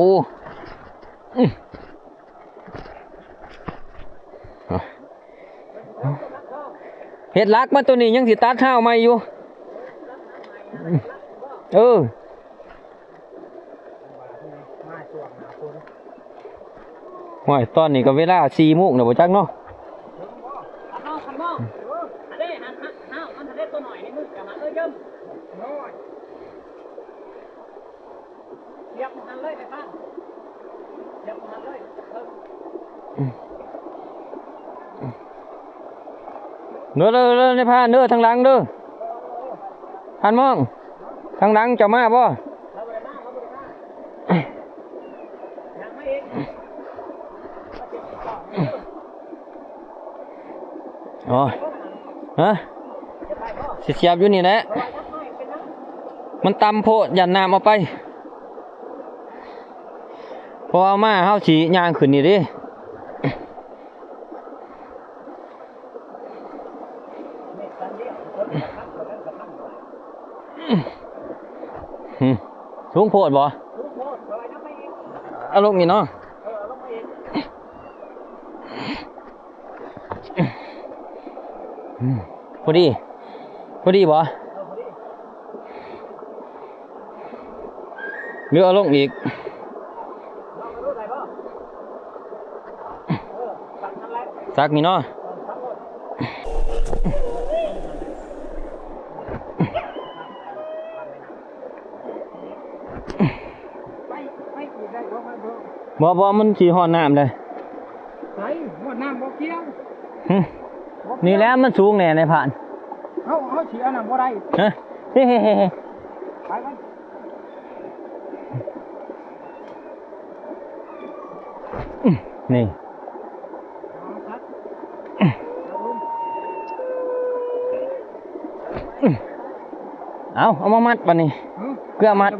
ເຮັດຫຼັກມາໂຕນີ້ ຍັງຊິຕັດຮ້າວໃໝ່ຢູ່. ເອີ ໂອ້ຍ ຕອນນີ້ກໍເວລາສີ່ໂມງແລ້ວບໍ່ຈັກເນາະ. ຄັນມອງ ຄັນມອງ ອັນເດ້ ຫັ້ນ ຫັ້ນ ຫ້າວ ມັນທະເລໂຕໜ້ອຍນີ້ ມືດກັບມາ ເອີ ເຢິມ ສຽບມັນຫັ້ນເລີຍ ໄປຟັງ ສຽບມັນຫັ້ນເລີຍ ເອີ. ເດີ ເດີ ເດີ ນາຍພານເດີ ທາງຫຼັງເດີ ທ່ານມອງ ທາງຫຼັງເຈົ້າມາບໍ່? ອໍ ຮະ ຊິສຽບຢູ່ນີ້ແຫຼະ ມັນຕ່ຳໂພດ ຢ້ານນ້ຳເອົາໄປ ເພາະວ່າມາເຮົາຊິຍ່າງຂຶ້ນນີ້ເດ້. ຫື ສູງໂພດບໍ່? ເອົາລົງອີກເນາະ. ອືມ ພໍດີ ພໍດີບໍ່ ຫຼືເອົາລົງອີກ? ສັກນີ້ເນາະ. ບໍ່ ບໍ່ ມັນຊິຮອດນ້ຳເດ້. ໃສ ຮອດນ້ຳບໍ່ກ່ຽວ. ຫຶ ນີ້ແຫຼະມັນສູງແດ່ ນາຍພານ. ເຮົາ ເຮົາຊິອັນນັ້ນບໍ່ໄດ້. ຮະ ເຮ ເຮ ເຮ ໄປ ໄປ. ອືມ ນີ້ ເອົາ ເອົາມາມັດບາດນີ້. ເກືອມັດ.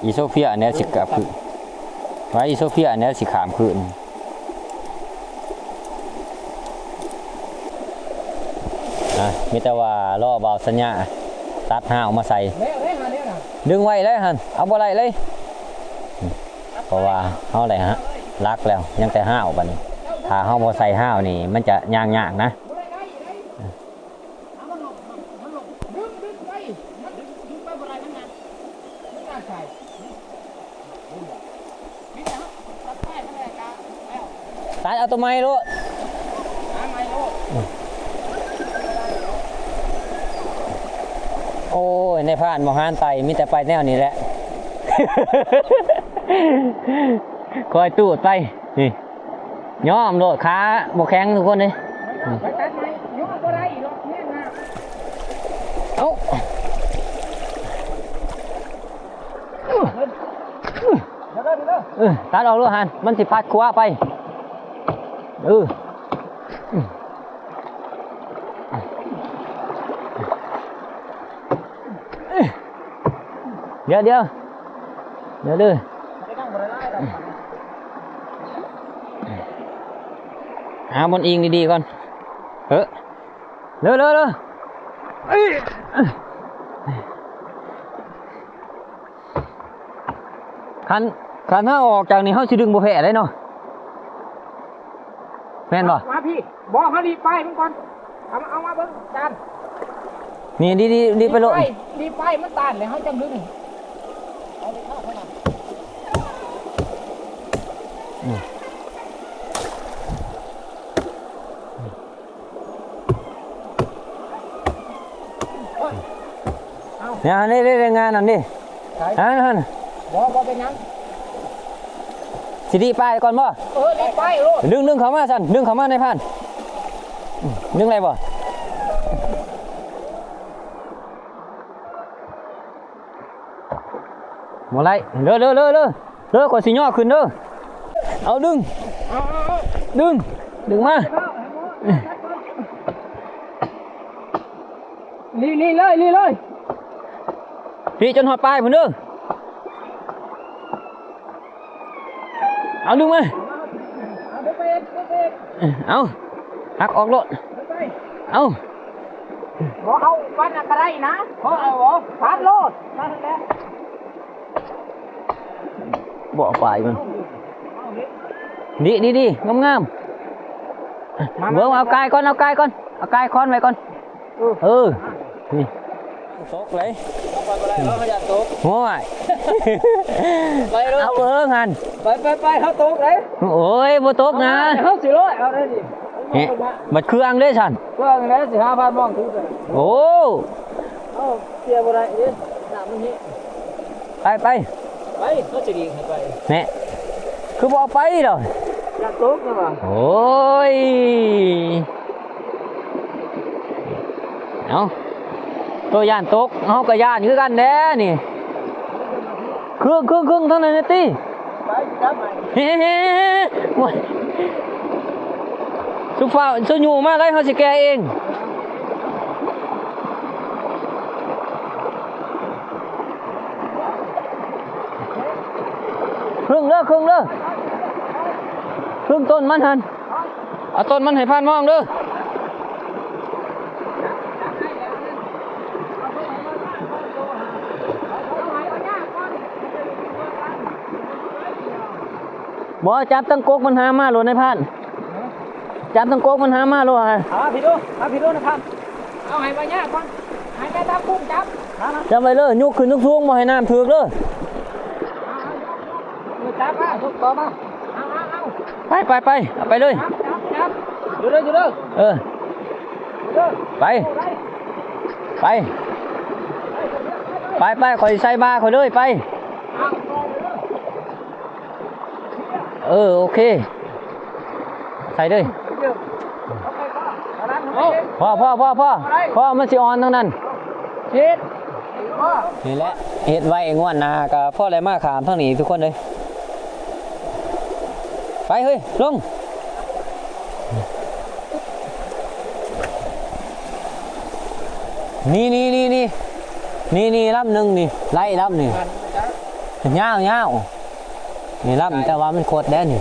ອີໂຊເຟຍແນວຊິກັບຄືນ ວ່າອີໂຊເຟຍແນວຊິຂ້າມຄືນ. ອ່ະ ມີແຕ່ວ່າລໍບ່າວສັນຍາຕັດຮ້າວມາໃສ່. ແລ້ວເດ້ຫາແນວນະ ດຶງໄວ້ເລີຍຫັ້ນ ເອົາບໍ່ໄດ້ເລີຍ. ເພາະວ່າເຮົາໄດ້ຫຼັກແລ້ວ ຍັງແຕ່ຮ້າວບາດນີ້. ຖ້າເຮົາບໍ່ໃສ່ຮ້າວນີ້ ມັນຈະຍ່າງຍາກນະ. ຕັດເອົາໂຕໃໝ່ໂລດ. ໂອ້ຍ ນາຍພານບໍ່ຫານໄຕ່ ມີແຕ່ໄປແນວນີ້ແຫຼະ. ຄອຍຕູດໄປ ນີ້ ຍ້ອມໂລດ ຂາບໍ່ແຂງທຸກຄົນເດ້. ໄປຕັດໃໝ່ ຍ້ອມບໍ່ໄດ້ດອກແມ່ນນະ. ເອົາ ເອີ ຕັດອອກໂລດຫັ້ນ ມັນຊິພັດຂວາໄປ. ເອີ ດຽວ ດຽວ ດຽວເດີ ຫາບ່ອນອີງດີໆກ່ອນ. ເອີ ເດີ ເດີ ເດີ. ຄັນ ຄັນເຮົາອອກຈາກນີ້ ເຮົາຊິດຶງບໍ່ແພ້ເດ້ເນາະ ແມ່ນບໍ່? ມາ ມາພີ້. ບໍ່ ເຮົາລີບປ້າຍມັນກ່ອນ. ເອົາ ເອົາມາເບິ່ງຈານ. ນີ້ ດີ ດີ ດີໄປໂລດ. ລີບປ້າຍ ລີບປ້າຍມັນຕ້ານແລ້ວ ເຮົາຈັ່ງດຶງ. ອືມ ເອົາ ນີ້ ນີ້ ນີ້ ງານນັ້ນນີ້. ໃສ? ຫັ້ນ ຫັ້ນ. ບໍ່ ບໍ່ເປັນຫຍັງ. ຊິດີປ້າຍກ່ອນບໍ່? ເອີ ດີປ້າຍໂລດ. ດຶງ ດຶງເຂົ້າມາຊັ້ນ ດຶງເຂົ້າມານາຍພານ. ອືມ ດຶງໄດ້ບໍ່? ບໍ່ໄດ້. ເດີ ເດີ ເດີ ເດີ. ເດີ ຂ້ອຍຊິຍໍຂຶ້ນເດີ. ເອົາ ດຶງ ເອົາ ເອົາ ເອົາ ດຶງ ດຶງມາ. ນີ້ ນີ້ເລີຍ ນີ້ເລີຍ. ພີ້ ຈົນຮອດປາຍພຸ້ນເດີ. ເອົາ ດຶງມາ. ເອົາ ຫັກອອກໂລດ. ເອົາ ບໍ່ເອົາປານນັ້ນກໍໄດ້ນະ. ບໍ່ເອົາ ຕັດໂລດ. ບໍ່ເອົາປາຍມັນ. ດີ ດີ ດີ ງາມໆ. ມາ ເບິ່ງ ມາ ເອົາກາຍກ່ອນ ເອົາກາຍກ່ອນ ເອົາກາຍຄ້ອນໄວ້ກ່ອນ. ເອີ ເອີ ນີ້ ຕົກເລີຍ. ເຮົາຢ້ານຕົກ. ໂອ້ຍ ໄປໂລດ. ເອົາເບິ່ງຫັ້ນ. ໄປ ໄປ ໄປ ເຮົາຕົກເລີຍ. ໂອ້ຍ ບໍ່ຕົກນະ. ເຮົາຊິລອຍເອົາໄດ້ນີ້. ບັດເຄື່ອງເດ້ຊັ້ນ. ເຄື່ອງເດ້ ຊິຫາພານມອງຖືໄປ. ໂອ້ ເອົາ ເສຍບໍ່ໄດ້ເດ້ ນ້ຳມັນແຮງ. ໄປ ໄປ ໄປ ເຮົາຈະດີໃຫ້ໄປ. ແນ່ ຄືບໍ່ເອົາໄປດອກ. ຢ່າຕົກນະວ່າ. ໂອ້ຍ ເອົາ ໂຕຢ້ານຕົກ ເຮົາກໍຢ້ານຄືກັນແດ່ນີ້. ຄຶ່ງໆໆ ທາງນັ້ນແດ່ຕິ. ເຮ ເຮ ເຮ ເຮ ໂອ້ຍ ສຸຟ້າວ ສຸຍູ້ມາໄດ້ ເຮົາຊິແກ່ເອງ. ຄຶ່ງເດີ ຄຶ່ງເດີ ຄຶ່ງຕົ້ນມັນຫັ້ນ ເອົາຕົ້ນມັນໃຫ້ພານມອງເດີ. ບໍ່ ຈັບຕັ້ງກົກມັນຫາມາໂລດນາຍພານ ຈັບຕັ້ງກົກມັນຫາມາໂລດ. ຫາພີ່ດູ ຫາພີ່ດູນາຍພານ. ເອົາໃຫ້ວ່າຍາກ່ອນ ໃຫ້ແມ່ທັບກຸ້ງຈັບ ຈັບໄວ້ເລີຍ ຍົກຂຶ້ນສູງໆ ບໍ່ໃຫ້ນ້ຳຖືກເດີ. ເອີ ຈັບມາ ຍົກຕໍ່ມາ ເອົາ ເອົາ ເອົາ ໄປ ໄປ ໄປ ເອົາໄປເລີຍ ຈັບ ຈັບ ຈັບ ຢູ່ເດີ ຢູ່ເດີ ເອີ ຢູ່ເດີ ໄປ ໄປ ໄປ ໄປ ຂ້ອຍໃສ່ບ່າຂ້ອຍເລີຍ ໄປ ເອົາ ເອີ ໂອເຄ ໃສ່ເລີຍ ພໍ ພໍ ພໍ ພໍ ພໍ ມັນຊິອ່ອນທາງນັ້ນ ເຮັດ ນີ້ແຫຼະ ເຮັດໄວ້ ງວດໜ້າກໍພໍໄດ້ມາຂ້າມທາງນີ້ທຸກຄົນເອີຍ. ໄປເຮີ້ຍ ລົງ ນີ້ ນີ້ ນີ້ ນີ້ ນີ້ ນີ້ ລຳໜຶ່ງນີ້ ໄລ່ລຳນີ້ ຍາວໆ ນີ້ລຳ ແຕ່ວ່າມັນຄົດແດ່ນີ້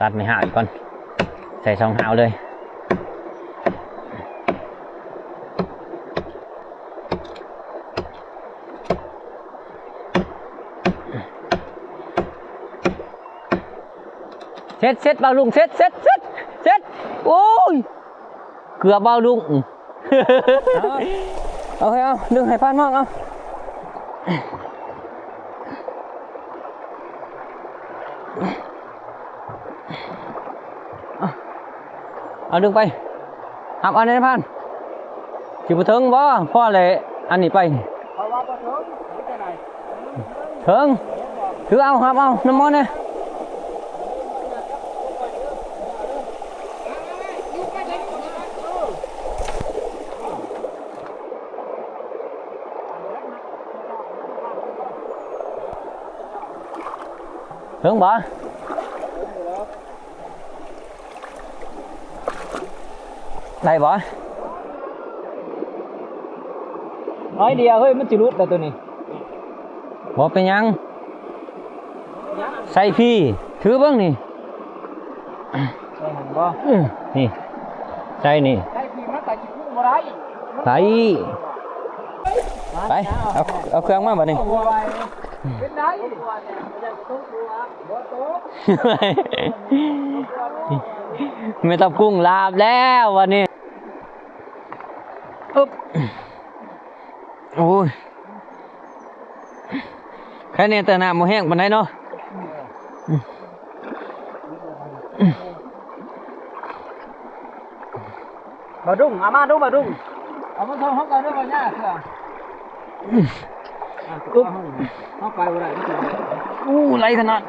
ຕັດໄມ້ຮ້າວອີກກ່ອນ ໃສ່ສອງຮ້າວເລີຍ ເສັດ ເສັດ ບ່າວລຸງ ເສັດ ເສັດ ເສັດ ເສັດ ໂອ້ຍ ເກືອບບ່າວລຸງ ເອົາ ເອົາ ດຶງໃຫ້ພານມອງ ເອົາ ເອົາ ດຶງໄປ ຮັບເອົາແດ່ນາຍພານ ຊິບໍ່ເຖິງບໍ່? ພໍແລ້ວ ອັນນີ້ໄປ ເຖິງ ຖືເອົາ ຮັບເອົາ ນ້ຳໝໍແດ່. ເຖິງບໍ່? ໄດ້ບໍ່? ນ້ອຍດຽວເຮີ້ຍ ມັນຊິຫຼຸດແລ້ວໂຕນີ້. ບໍ່ເປັນຫຍັງ ໃສ່ພີ້ ຖືເບິ່ງນີ້ ໃສ່ຫັ້ນບໍ່? ອື ນີ້ ໃສ່ນີ້ ໃສ່ພີ້ມັນກໍຊິຄຸມບໍ່ໄດ້ ໃສ່ ໄປ ເອົາ ເອົາເຄື່ອງມາບັດນີ້ ໂອ້ຍ ເປັນໄດ? ບໍ່ຕົກ ແມ່ທັບກຸ້ງລາບແລ້ວບັດນີ້ ອຶບ ໂອ້ຍ ໃຄແນ່ແຕ່ນ້ຳບໍ່ແຮງປານໃດເນາະ. ບ່າວດຸງ ເອົາມາດູ ບ່າວດຸງ ເອົາມາສົ່ງເຮົາກ່ອນເດີ ບ່າວຍາເທື່ອ ອຶບ ເຮົາໄປບໍ່ໄດ້ ໂອ້ ໄຫຼຂະໜາດ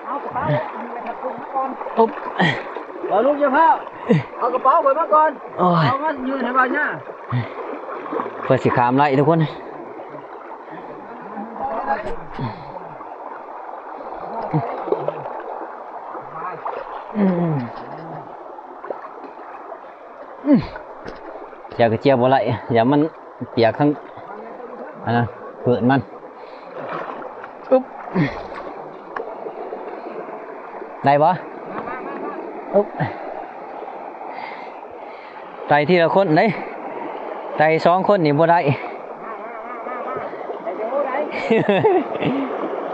ເອົາກະເປົາ ອຶບ ບ່າວລຸງຢ່າຟ້າວ ເອົາກະເປົາຂ້ອຍມາກ່ອນ ໂອ້ຍ ເອົາມາຍື່ນໃຫ້ບ່າວຍາ ເພື່ອຊິຂ້າມໄດ້ທຸກຄົນ ອືມ ອືມ ເຈ້ຍກະເຈ້ຍບໍ່ໄດ້ ຢ້ານມັນປຽກທັງ ອັນນັ້ນ ພື້ນມັນ ອຶບ ໄດ້ບໍ່? ອຶບ ໄຕ່ທີລະຄົນເດ້ ໄຕ່ສອງຄົນນີ້ບໍ່ໄດ້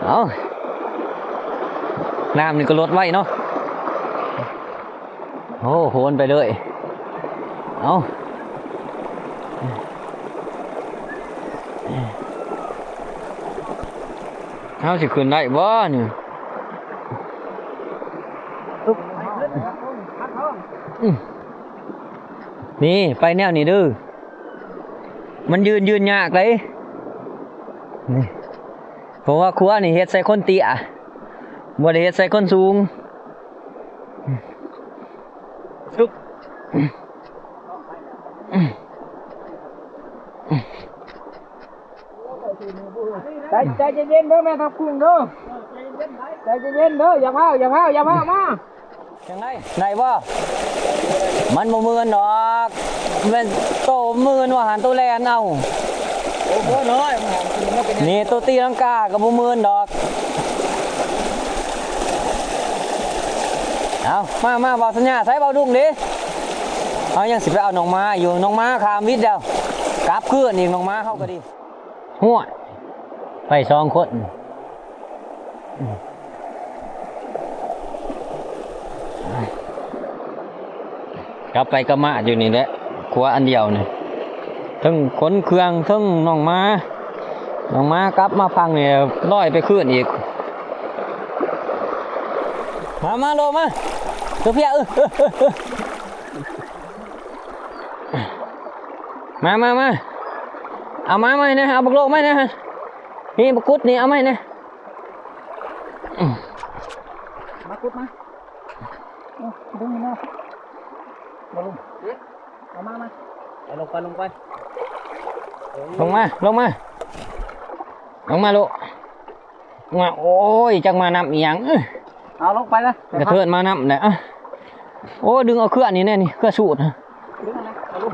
ເອົາ ນ້ຳນີ້ກໍລົດໄວເນາະ ໂອ້ ໂຫນໄປເລີຍ ເອົາ ເຮົາຊິຂຶ້ນໄດ້ບໍ່ນີ້? ນີ້ ໄປແນວນີ້ເດີ ມັນຢືນ ຢືນຍາກເດ້ ນີ້ ເພາະວ່າຄົວນີ້ເຮັດໃສ່ຄົນເຕ້ຍ ບໍ່ໄດ້ເຮັດໃສ່ຄົນສູງ. ໃຈ ໃຈເຢັນໆເດີແມ່ທັບກຸ້ງເດີ ໃຈເຢັນໆເດີ ຢ່າຟ້າວ ຢ່າຟ້າວ ຢ່າຟ້າວມາ ຈັ່ງໃດ ໄດ້ບໍ່? ມັນບໍ່ມື່ນດອກ ແມ່ນໂຕມື່ນວ່າຫັ້ນ ໂຕແລ່ນເອົາ. ໂອ້ໂຫ ນ້ອຍ ມັນຫາກິນມາເປັນຫຍັງ? ນີ້ໂຕຕີລັງກາກໍບໍ່ມື່ນດອກ. ເອົາ ມາ ມາ ເບົາສັນຍາ ໃສ່ເບົາດຸງເດ້. ເຮົາຍັງຊິໄປເອົານ້ອງໝາຢູ່ ນ້ອງໝາຂ້າມວິດແລ້ວ ກັບຄືນອີກ ນ້ອງໝາເຮົາກໍດີ. ຫົວ ໄປສອງຄົນ ກັບໄປກັບມາຢູ່ນີ້ແຫຼະ ຂົວອັນດຽວນີ້ ເທິງຂົນເຄື່ອງ ເທິງນ້ອງໝາ ນ້ອງໝາກັບມາຝັ່ງນີ້ ລອຍໄປຄືນອີກ. ມາ ມາ ໂລມາ ໂຊເຟຍ ເອີ ເອີ ເອີ ເອີ. ມາ ມາ ມາ ເອົາມາໃໝ່ແດ່ ເອົາບັກໂລມາໃໝ່ແດ່. ນີ້ບັກກຸດນີ້ ເອົາໃໝ່ແດ່. ມາກຸດມາ ເອົາດຶງມາ ມາລົງ ເອົາມາ ມາ ເອົາລົງໄປ ລົງໄປ ລົງມາ ລົງມາ ລົງມາລູກ. ວ່າ ໂອ້ຍ ຈັກມານຳອີ່ຫຍັງ ເອົາລົງໄປນະ ກະເທີນມານຳແຫຼະ. ໂອ້ ດຶງເອົາເຄືອນີ້ແດ່ນີ້ ເຄືອສູດ ດຶງອັນນັ້ນ ເອົາລົງ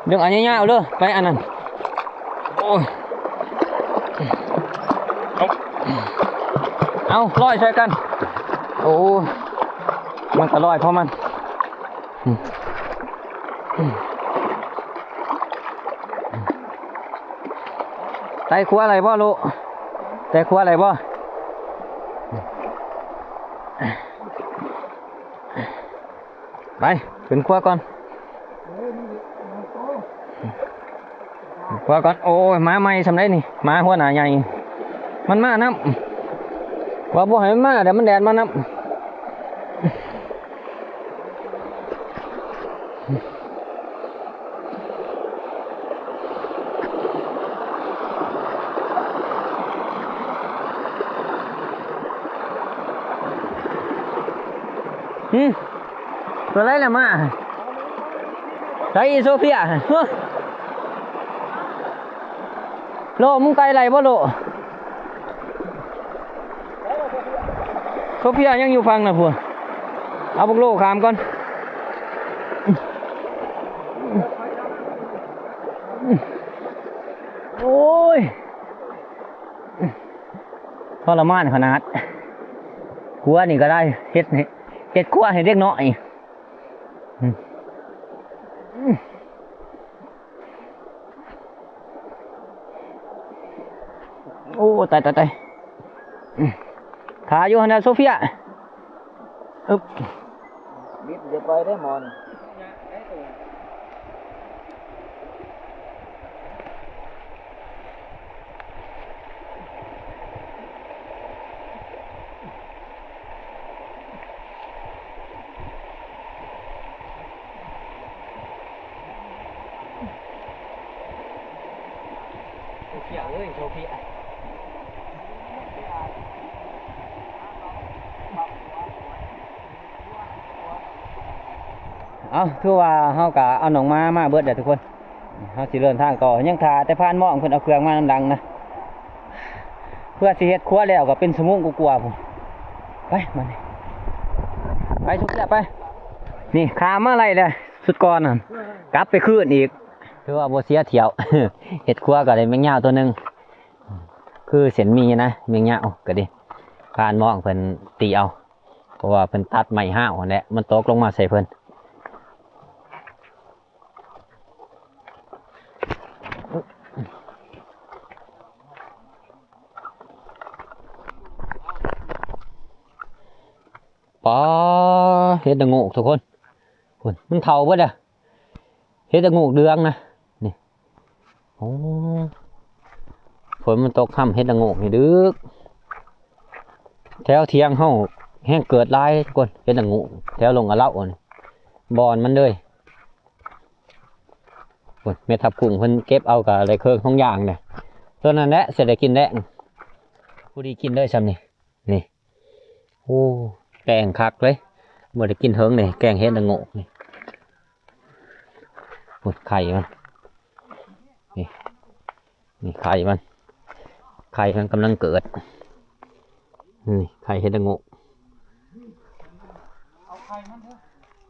ດຶງອັນຍາວໆເດີ ໄປອັນນັ້ນ. ໂອ້ຍ ເອົາ ເອົາ ລອຍຊ່ອຍກັນ. ໂອ້ ມັນກະລອຍຂອງມັນ. ອືມ ອືມ ໄຕ່ຂົວໄດ້ບໍ່ລູກ? ໄຕ່ຂົວໄດ້ບໍ່? ໄປ ຂຶ້ນຂົວກ່ອນ ຂຶ້ນຂົວກ່ອນ. ໂອ້ຍ ມາໃໝ່ຊ່ຳໃດນີ້ ມາຫົວໜ້າໃຫຍ່ ມັນມານຳ ວ່າບໍ່ໃຫ້ມັນມາ ດຽວມັນແລ່ນມານຳ. ຫື ຕົວໃດລະມາ ໃສອີໂຊເຟຍ ໂລ ມຶງໄຕ່ໄດ້ບໍ່ໂລ? ໂຊເຟຍຍັງຢູ່ຝັ່ງນະພຸ້ນ ເອົາບັກໂລຂ້າມກ່ອນ. ໂອ້ຍ ທໍລະມານຂະໜາດ ຂົວນີ້ກະໄດ້ ເຮັດໃຫ້ ເຮັດຂົວໃຫ້ເດັກນ້ອຍ. ໂອ້ ຕາຍ ຕາຍ ຕາຍ ຖ້າຢູ່ຫັ້ນນະ ໂຊເຟຍ ອຶບ ບິດຢ່າໄປເດ້ໝໍນີ້. ໂຊເຟຍເອີຍ ໂຊເຟຍ. ເອົາ ຖືວ່າເຮົາກະເອົານ້ອງໝາມາເບິດແລ້ວທຸກຄົນ ເຮົາຊິເດີນທາງຕໍ່ ຍັງຖ້າແຕ່ພານໝ້ອງເພິ່ນເອົາເຄື່ອງມານຳຫຼັງນະ ເພື່ອຊິເຮັດຄົວແລ້ວກະເປັນຊົ່ວໂມງກວ່າໆພຸ້ນ. ໄປ ມານີ້ ໄປສຸດແລ້ວ ໄປ ນີ້ ຂ້າມມາໄລ່ແລ້ວ ສຸດກ່ອນຫັ້ນ ກັບໄປຄືນອີກ ຖືວ່າບໍ່ເສຍຖ້ຽວ ເຮັດຄົວກະໄດ້ແມງຍາວຕົວໜຶ່ງ ຄືເສັ້ນໝີ່ນະ ແມງຍາວກະດີ ພານໝ້ອງເພິ່ນຕີເອົາ ເພາະວ່າເພິ່ນຕັດໄມ້ຮ້າວຫັ້ນແຫຼະ ມັນຕົກລົງມາໃສ່ເພິ່ນ. ປາ ເຫັດລະໂງກທຸກຄົນ ພຸ້ນ ມັນເຖົ້າເບິດແລ້ວ ເຫັດລະໂງກເດືອງນະ ນີ້. ໂອ້ ຝົນມັນຕົກຄ່ຳ ເຫັດລະໂງກນີ້ດຶກ ແຖວທຽງເຮົາແຮງເກີດຫຼາຍທຸກຄົນ ເຫັດລະໂງກ ແຖວລົງອະເລົານີ້ ບ່ອນມັນເລີຍ. ໂອ້ຍ ແມ່ທັບກຸ້ງເພິ່ນເກັບເອົາກະໄດ້ເຄິ່ງຖົງຢາງເດ້ ໂຕນັ້ນແຫຼະຊິໄດ້ກິນແລງ ພໍດີກິນເລີຍຊ່ຳນີ້ ນີ້. ໂອ້ ແກງຄັກເລີຍ ບໍ່ໄດ້ກິນເຫິງເດ້ ແກງເຫັດລະໂງກນີ້. ໂອ້ຍ ໄຂ່ມັນ ນີ້ ນີ້ໄຂ່ມັນ ໄຂ່ມັນກຳລັງເກີດ ນີ້ໄຂ່ເຫັດລະໂງກ.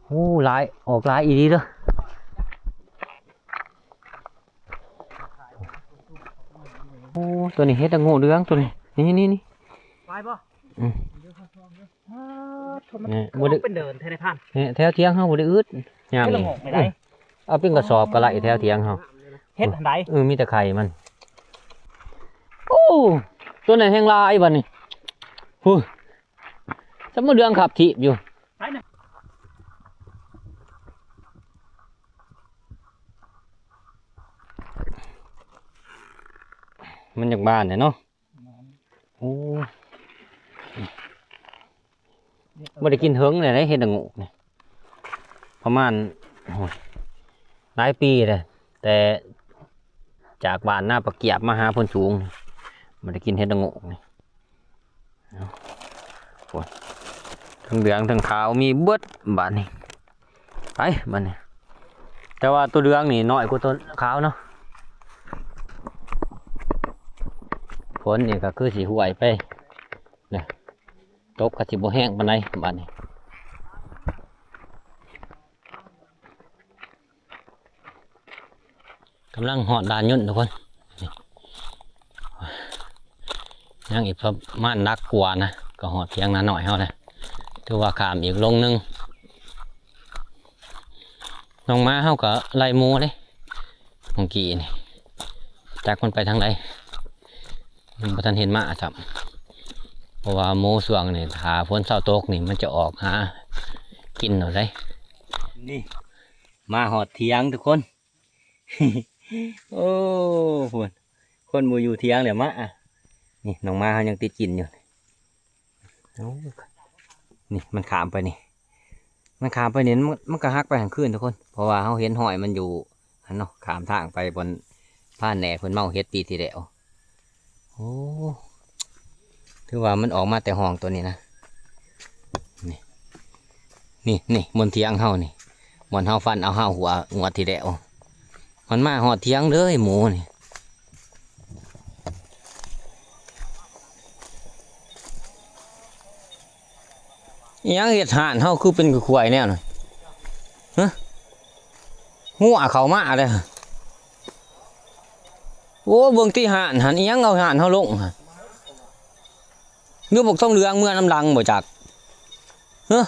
ໂອ້ ຫຼາຍ ອອກຫຼາຍອີ່ຫຼີເດີ. ໂອ້ ຕົວນີ້ເຫັດລະໂງເຫຼືອງຕົວນີ້ ນີ້ໆ ໄປບໍ່? ອືມ ເອີ ມັນ ນີ້ ບໍ່ໄດ້ ເປັນເດີນແທ້ໃນພານ ນີ້ແຖວຖຽງເຮົາບໍ່ໄດ້ອຶດຍາມນີ້ ເຮັດລະໂງກໄດ້ ເອີ ເອົາເປັນກະສອບກໍໄດ້ແຖວຖຽງເຮົາ ເຮັດອັນໃດ ເອີ ມີແຕ່ໄຂ່ມັນ. ໂອ້ ຕົວນັ້ນແຮງຫຼາຍບັດນີ້ ຫູ ສຳມະເດືອງຂັບຖີບຢູ່ ມັນຢາກບານແຫຼະເນາະ. ໂອ້ ບໍ່ໄດ້ກິນເຖິງແລ້ວເດ້ ເຫັດລະໂງກນີ້ ປະມານ ໂອ້ຍ ຫຼາຍປີແລ້ວ ແຕ່ຈາກບ້ານນາປາກຽບມາຫາໂພນສູງ ບໍ່ໄດ້ກິນເຫັດລະໂງກນີ້. ໂອ້ ທັງເຫຼືອງທັງຂາວມີເບິດບາດນີ້. ໄປບາດນີ້ ແຕ່ວ່າຕົວເຫຼືອງນີ້ນ້ອຍກວ່າຕົວຂາວເນາະ. ຝົນນີ້ກໍຄືຊິຫວຍໄປນະ ຕົກກໍຊິບໍ່ແຮງປານໃດບາດນີ້. ກຳລັງຮອດດ່ານຍົນທຸກຄົນ ຍັງອີກປະມານຫຼັກກວ່ານະ ກໍຮອດຖຽງນານ້ອຍເຮົາແລ້ວ ຖືວ່າຂ້າມອີກລົງໜຶ່ງ. ນ້ອງໝາເຮົາກໍໄລ່ໝູເດ້ ເມື່ອກີ້ນີ້ ຈັກມັນໄປທາງໃດ ຍັງບໍ່ທັນເຫັນມາຊ້ຳ ເພາະວ່າໝູຊ່ວງນີ້ ຖ້າຝົນເຊົາຕົກນີ້ ມັນຈະອອກຫາກິນເອົາເດ້. ນີ້ ມາຮອດຖຽງທຸກຄົນ ໂອ້ ພຸ້ນ ຄົນບໍ່ຢູ່ຖຽງແລ້ວມາ. ນີ້ ນ້ອງໝາເຮົາຍັງຕິດກິນຢູ່. ໂອ້ ນີ້ມັນຂ້າມໄປນີ້ ມັນຂ້າມໄປນີ້ ມັນ ມັນກໍຫັກໄປຫັ້ນຄືນທຸກຄົນ ເພາະວ່າເຮົາເຫັນຮອຍມັນຢູ່ຫັ້ນເນາະ ຂ້າມທາງໄປບ່ອນພານແໜ່ເພິ່ນເມົາເຫັດປີທີ່ແລ້ວ. ໂອ້ ຖືວ່າມັນອອກມາແຕ່ຮ່ອງຕົວນີ້ນະ ນີ້ ນີ້ ນີ້ ບ່ອນຖຽງເຮົານີ້ ບ່ອນເຮົາຟັນເອົາຮາວຫົວງວດທີ່ແລ້ວ ມັນມາຮອດຖຽງເລີຍໝູນີ້. ອີຫຍັງເຮັດຮ້ານເຮົາຄືເປັນຄືຄວາຍແນວນັ້ນ ຮະ ງົວເຂົ້າມາເດ້. ໂອ້ ເບິ່ງຕິຮ້ານຫັ້ນ ອີຫຍັງເອົາຮ້ານເຮົາລົງຫັ້ນ ຫຼືບັກທອງເຫຼືອງເມືອນຳຫຼັງບໍ່ຈັກ ຮະ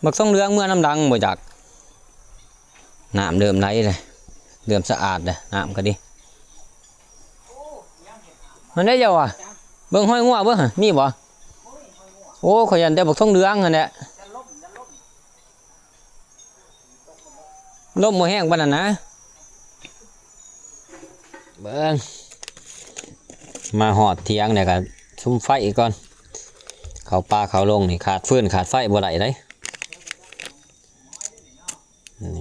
ບັກທອງເຫຼືອງເມືອນຳຫຼັງບໍ່ຈັກ. ນ້ຳເລີ່ມໄຫຼເລີຍ ເລີ່ມສະອາດເລີຍ ນ້ຳກໍດີ. ຫັ້ນແຫຼະເຈົ້າວ່າ ເບິ່ງຮອຍງົວເບິ່ງ ມີບໍ່? ໂອ້ ຂ້ອຍຢ້ານແຕ່ບັກທອງເຫຼືອງຫັ້ນແຫຼະ. ລົມບໍ່ແຮງປານນັ້ນນະ. ເບິ່ງ ມາຮອດຖຽງແລ້ວກໍສຸມໄຟກ່ອນ. ເຂົ້າປ່າເຂົ້າດົງນີ້ຂາດຟືນຂາດໄຟບໍ່ໄດ້ເດ້. ນີ້ ອືມ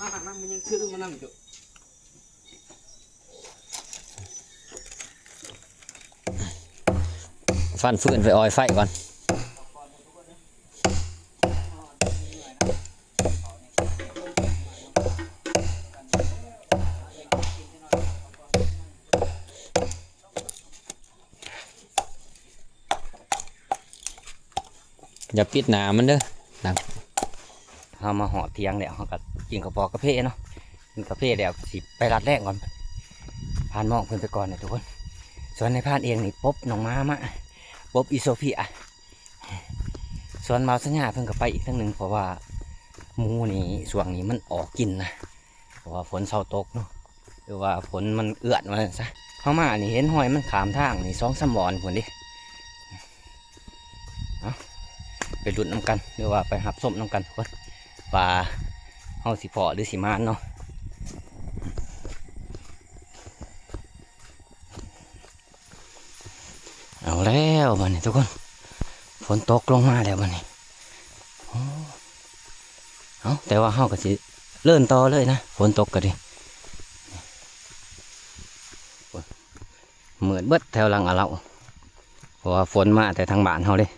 ມາຫາມັນ ມັນຍັງຖືມານຳຢູ່. ຟັນຟືນໄປອອຍໄຟກ່ອນ. ຢ່າປິດໜ້າມັນເດີ. ເຮົາມາຮອດຖຽງແລ້ວ ເຮົາກໍກິນເຂົ້າປອກກາເຟເນາະ. ກິນກາເຟແລ້ວກໍຊິໄປລັດແລ້ງກ່ອນ. ພານມອງເພິ່ນໄປກ່ອນນະທຸກຄົນ. ສ່ວນນາຍພານເອງນີ້ປົບນ້ອງໝາມາ ປົບອີໂຊເພຍ. ສ່ວນບ່າວສັນຍາເພິ່ນກໍໄປອີກທາງໜຶ່ງ ເພາະວ່າໝູນີ້ຊ່ວງນີ້ມັນອອກກິນນະ ເພາະວ່າຝົນເຊົາຕົກເນາະ ຫຼືວ່າຝົນມັນເອື້ອນວ່າຊັ້ນຊະ. ເຮົາມານີ້ເຫັນຮອຍມັນຂ້າມທາງນີ້ສອງສາມບ່ອນພຸ້ນເດ້. ເອົາ ໄປລຸ້ນນຳກັນ ຫຼືວ່າໄປຮັບຊົມນຳກັນພຸ້ນ ວ່າເຮົາຊິພໍ້ຫຼືຊິໝານເນາະ. ເອົາແລ້ວບາດນີ້ທຸກຄົນ ຝົນຕົກລົງມາແລ້ວບາດນີ້. ໂອ້ ເອົາ ແຕ່ວ່າເຮົາກໍຊິເດີນຕໍ່ເລີຍນະ ຝົນຕົກກໍດີ. ມືດເບິດແຖວຫຼັງອາເລົາ ເພາະວ່າຝົນມາແຕ່ທາງບ້ານເຮົາເດ້.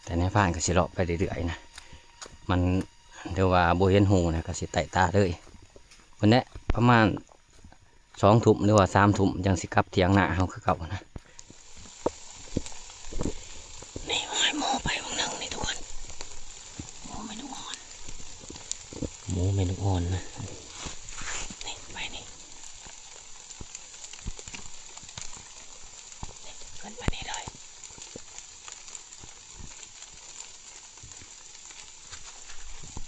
ແຕ່ແນ ພານກໍຊິເລາະໄປເລື້ອຍໆນະ ມັນ ຫຼືວ່າບໍ່ເຫັນຮູນະ ກໍຊິໄຕ້ຕາເລີຍ. ພຸ້ນແຫຼະ ປະມານສອງທຸ່ມ ຫຼືວ່າສາມທຸ່ມ ຈັ່ງຊິກັບຖຽງນາເຮົາຄືເກົ່ານະ. ນີ້ຫ້ອຍໝູໄປເບິ່ງໜຶ່ງນີ້ທຸກຄົນ ໝູແມ່ລູກອ່ອນ ໝູແມ່ລູກອ່ອນນະ ນີ້ໄປນີ້ ນີ້ຂຶ້ນໄປນີ້ເລີຍ.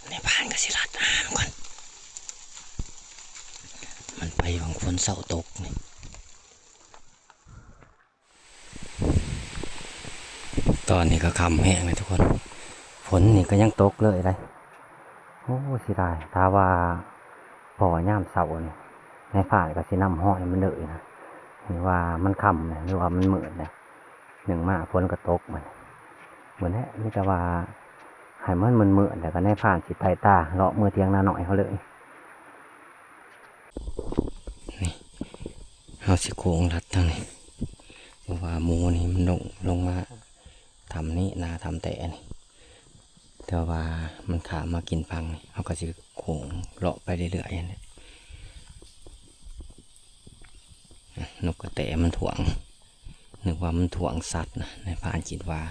ໃນບ້ານກໍຊິລັດຫາມັນກ່ອນ ມັນໄປຫວ່າງຝົນເຊົາຕົກນີ້. ຕອນນີ້ກໍຄ່ຳແຮງເລີຍທຸກຄົນ ຝົນນີ້ກໍຍັງຕົກເລີຍໄດ໋. ໂອ້ ເສຍດາຍ ຖ້າວ່າພໍຍາມເຊົ້ານີ້ ນາຍພານກໍຊິນຳຫ້ອຍມັນເລີຍນະ ນີ້ວ່າມັນຄ່ຳແລ້ວ ຫຼືວ່າມັນມືດແລ້ວ. ໜຶ່ງມາຝົນກໍຕົກ ມື້ນີ້ ມື້ນີ້ມີແຕ່ວ່າໃຫ້ມັນມືດໆ ແລ້ວກໍນາຍພານຊິໄຕ່ຕາເລາະເມືອຖຽງນານ້ອຍເຮົາເລີຍ. ນີ້ ເຮົາຊິໂຄ້ງລັດທາງນີ້ ເພາະວ່າໝູນີ້ມັນລົງ ລົງມາຖ້ຳນີ້ ນາຖ້ຳແຕ້ນີ້ ແຕ່ວ່າມັນຂ້າມມາກິນຝັ່ງນີ້ ເຮົາກໍຊິໂຄ້ງເລາະໄປເລື້ອຍໆຫັ້ນແຫຼະ. ນົກກະແຕມັນຖ້ວງ ນຶກວ່າມັນຖ້ວງສັດນະ ນາຍພານຄິດວ່າ.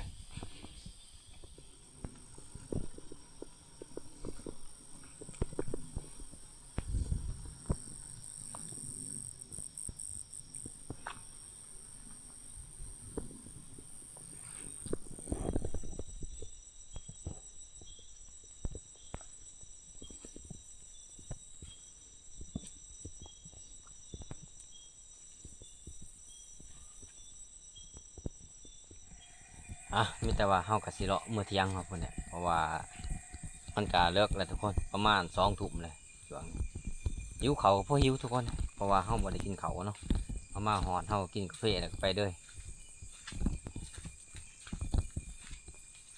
ອ່ະ ມີແຕ່ວ່າເຮົາກໍຊິເລາະເມືອຖຽງເຮົາພຸ້ນແຫຼະ ເພາະວ່າມັນກໍເລິກແລ້ວທຸກຄົນ ປະມານສອງທຸ່ມແລ້ວ. ຊ່ວງຫິວເຂົ້າກໍພໍຫິວທຸກຄົນ ເພາະວ່າເຮົາບໍ່ໄດ້ກິນເຂົ້າເນາະ ເຮົາມາຮອດເຮົາກໍກິນກາເຟແລ້ວກໍໄປເລີຍ.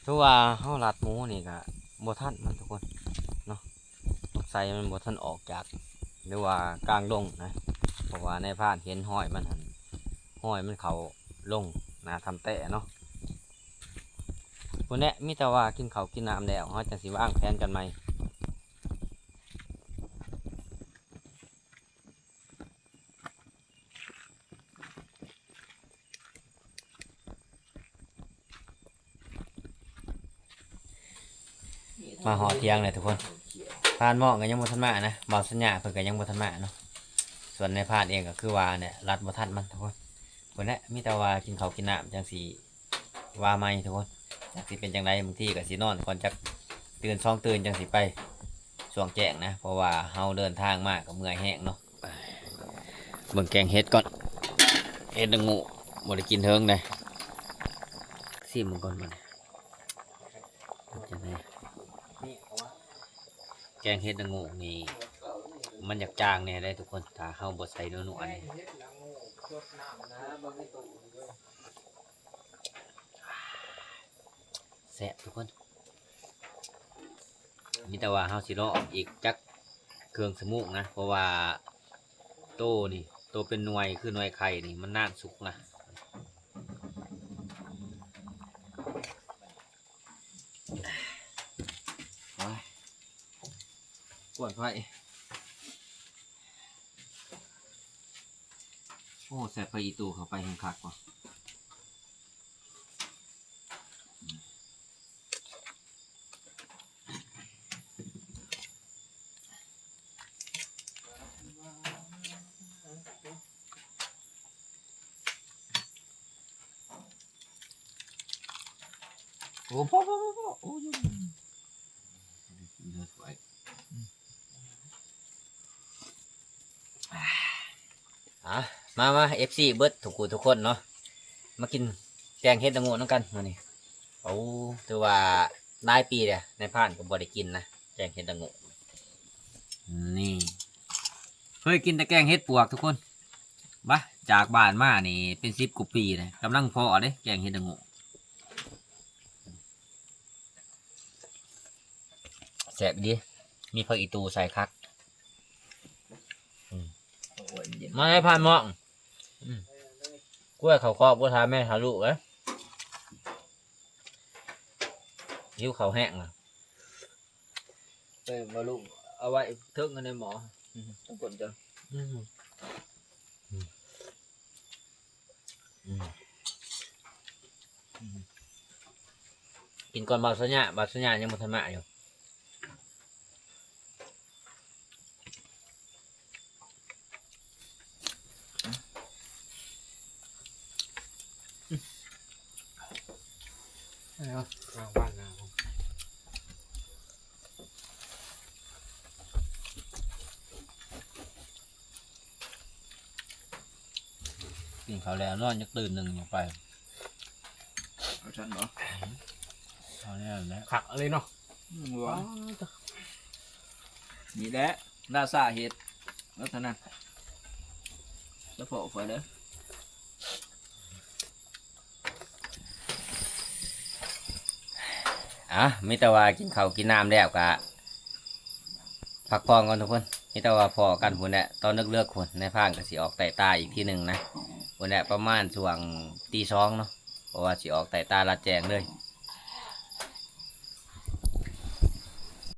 ຖືວ່າເຮົາລັດໝູນີ້ກໍບໍ່ທັນມັນທຸກຄົນເນາະ ສົງໄສມັນບໍ່ທັນອອກຈາກ ຫຼືວ່າກາງດົງນະ ເພາະວ່ານາຍພານເຫັນຮອຍມັນຫັ້ນ ຮອຍມັນເຂົ້າລົງໜ້າຖ້ຳແຕ້ເນາະ. ພຸ້ນແຫຼະ ມີແຕ່ວ່າກິນເຂົ້າກິນນ້ຳແລ້ວ ເຮົາຈັ່ງຊິວາງແຜນກັນໃໝ່. ມາຮອດຖຽງແລ້ວທຸກຄົນ ພານໝ້ອງກໍຍັງບໍ່ທັນມານະ ບ່າວສັນຍາເພິ່ນກໍຍັງບໍ່ທັນມາເນາະ ສ່ວນນາຍພານເອງກໍຄືວ່າແຫຼະ ລັດບໍ່ທັນມັນທຸກຄົນ. ພຸ້ນແຫຼະ ມີແຕ່ວ່າກິນເຂົ້າກິນນ້ຳຈັ່ງຊິ ວ່າໃໝ່ທຸກຄົນ ຈັກຊິເປັນຈັ່ງໃດ ບາງທີກໍຊິນອນກ່ອນຈັກຕື່ນສອງຕື່ນຈັ່ງຊິໄປຊ່ວງແຈ້ງນະ ເພາະວ່າເຮົາເດີນທາງມາກໍເມື່ອຍແຮງເນາະ. ເບິ່ງແກງເຫັດກ່ອນ ເຫັດລະໂງກ ບໍ່ໄດ້ກິນເຖິງເດ້ ຊີມເບິ່ງກ່ອນບັດນີ້ ເປັນຈັ່ງໃດ. ແກງເຫັດລະໂງກນີ້ມັນຢາກຈາງແດ່ເດ້ທຸກຄົນ ຖ້າເຮົາບໍ່ໃສ່ນົວໆນີ້. ແຊບທຸກຄົນ ມີແຕ່ວ່າເຮົາຊິລໍອີກຈັກເຄິ່ງຊົ່ວໂມງນະ ເພາະວ່າໂຕນີ້ ໂຕເປັນໜ່ວຍຄືໜ່ວຍໄຂ່ນີ້ ມັນນານສຸກນະ. ໂອ້ຍ ກວນໄຟ ໂອ້ ໃສ່ຜັກອີ່ຕູເຂົ້າໄປແຮ່ງຄັກວ່າ. ໂອ້ ພໍໆໆໆ ໂອ້ຍ ເຫຼືອຖ້ວຍ. ອ່າ ມາ ມາ ເອັຟຊີ ເບິດທຸກຜູ້ທຸກຄົນເນາະ ມາກິນແກງເຫັດລະໂງກນຳກັນມື້ນີ້. ໂອ້ ຖືວ່າຫຼາຍປີແລ້ວ ນາຍພານກໍບໍ່ໄດ້ກິນນະ ແກງເຫັດລະໂງກນີ້. ເຄີຍກິນແຕ່ແກງເຫັດປວກທຸກຄົນ ບາ ຈາກບ້ານມານີ້ເປັນສິບກວ່າປີແລ້ວ ກຳລັງພໍ້ເດ້ ແກງເຫັດລະໂງກ. ແຊບອີ່ຫຼີ ມີຜັກອີ່ຕູໃສ່ຄັກ. ອືມ ມາໃຫ້ພານໝ້ອງ ອືມ ກ້ວຍເຂົ້າຄອກບໍ່ຖາມແມ່ຖາມລູກເອີຍ. ຫິວເຂົ້າແຮງລະ. ເອີ ບໍ່ລຸງ ເອົາໄວ້ເທິງອັນໃນໝໍ້ ອືມ ຕ້ອງກົນເຈົ້າ ອືມ ອືມ ອືມ ກິນກ່ອນບ່າວສັນຍາ ບ່າວສັນຍາຍັງບໍ່ທັນມາຢູ່. ກິນເຂົ້າແລ້ວນອນຈັກຕື່ນໜຶ່ງຍັງໄປ ເອົາຊັ້ນບໍ່? ເອົາແນວນັ້ນແຫຼະ ຄັກເລີຍເນາະ. ອືມ ວ້າ ນີ້ແຫຼະລາຊາເຮັດ ລັກສະນະສະເພາະຂ້ອຍເດີ. ອ່ະ ມີແຕ່ວ່າກິນເຂົ້າກິນນ້ຳແລ້ວກະພັກຜ່ອນກ່ອນທຸກຄົນ. ມີແຕ່ວ່າພໍ້ກັນພຸ້ນແຫຼະ ຕອນເລິກໆພຸ້ນ ນາຍພານກໍຊິອອກໄຕ່ຕາອີກທີໜຶ່ງນະ ພຸ້ນແຫຼະ ປະມານຊ່ວງຕີສອງເນາະ ເພາະວ່າຊິອອກໄຕ່ຕາລາດແຈ້ງເລີຍ.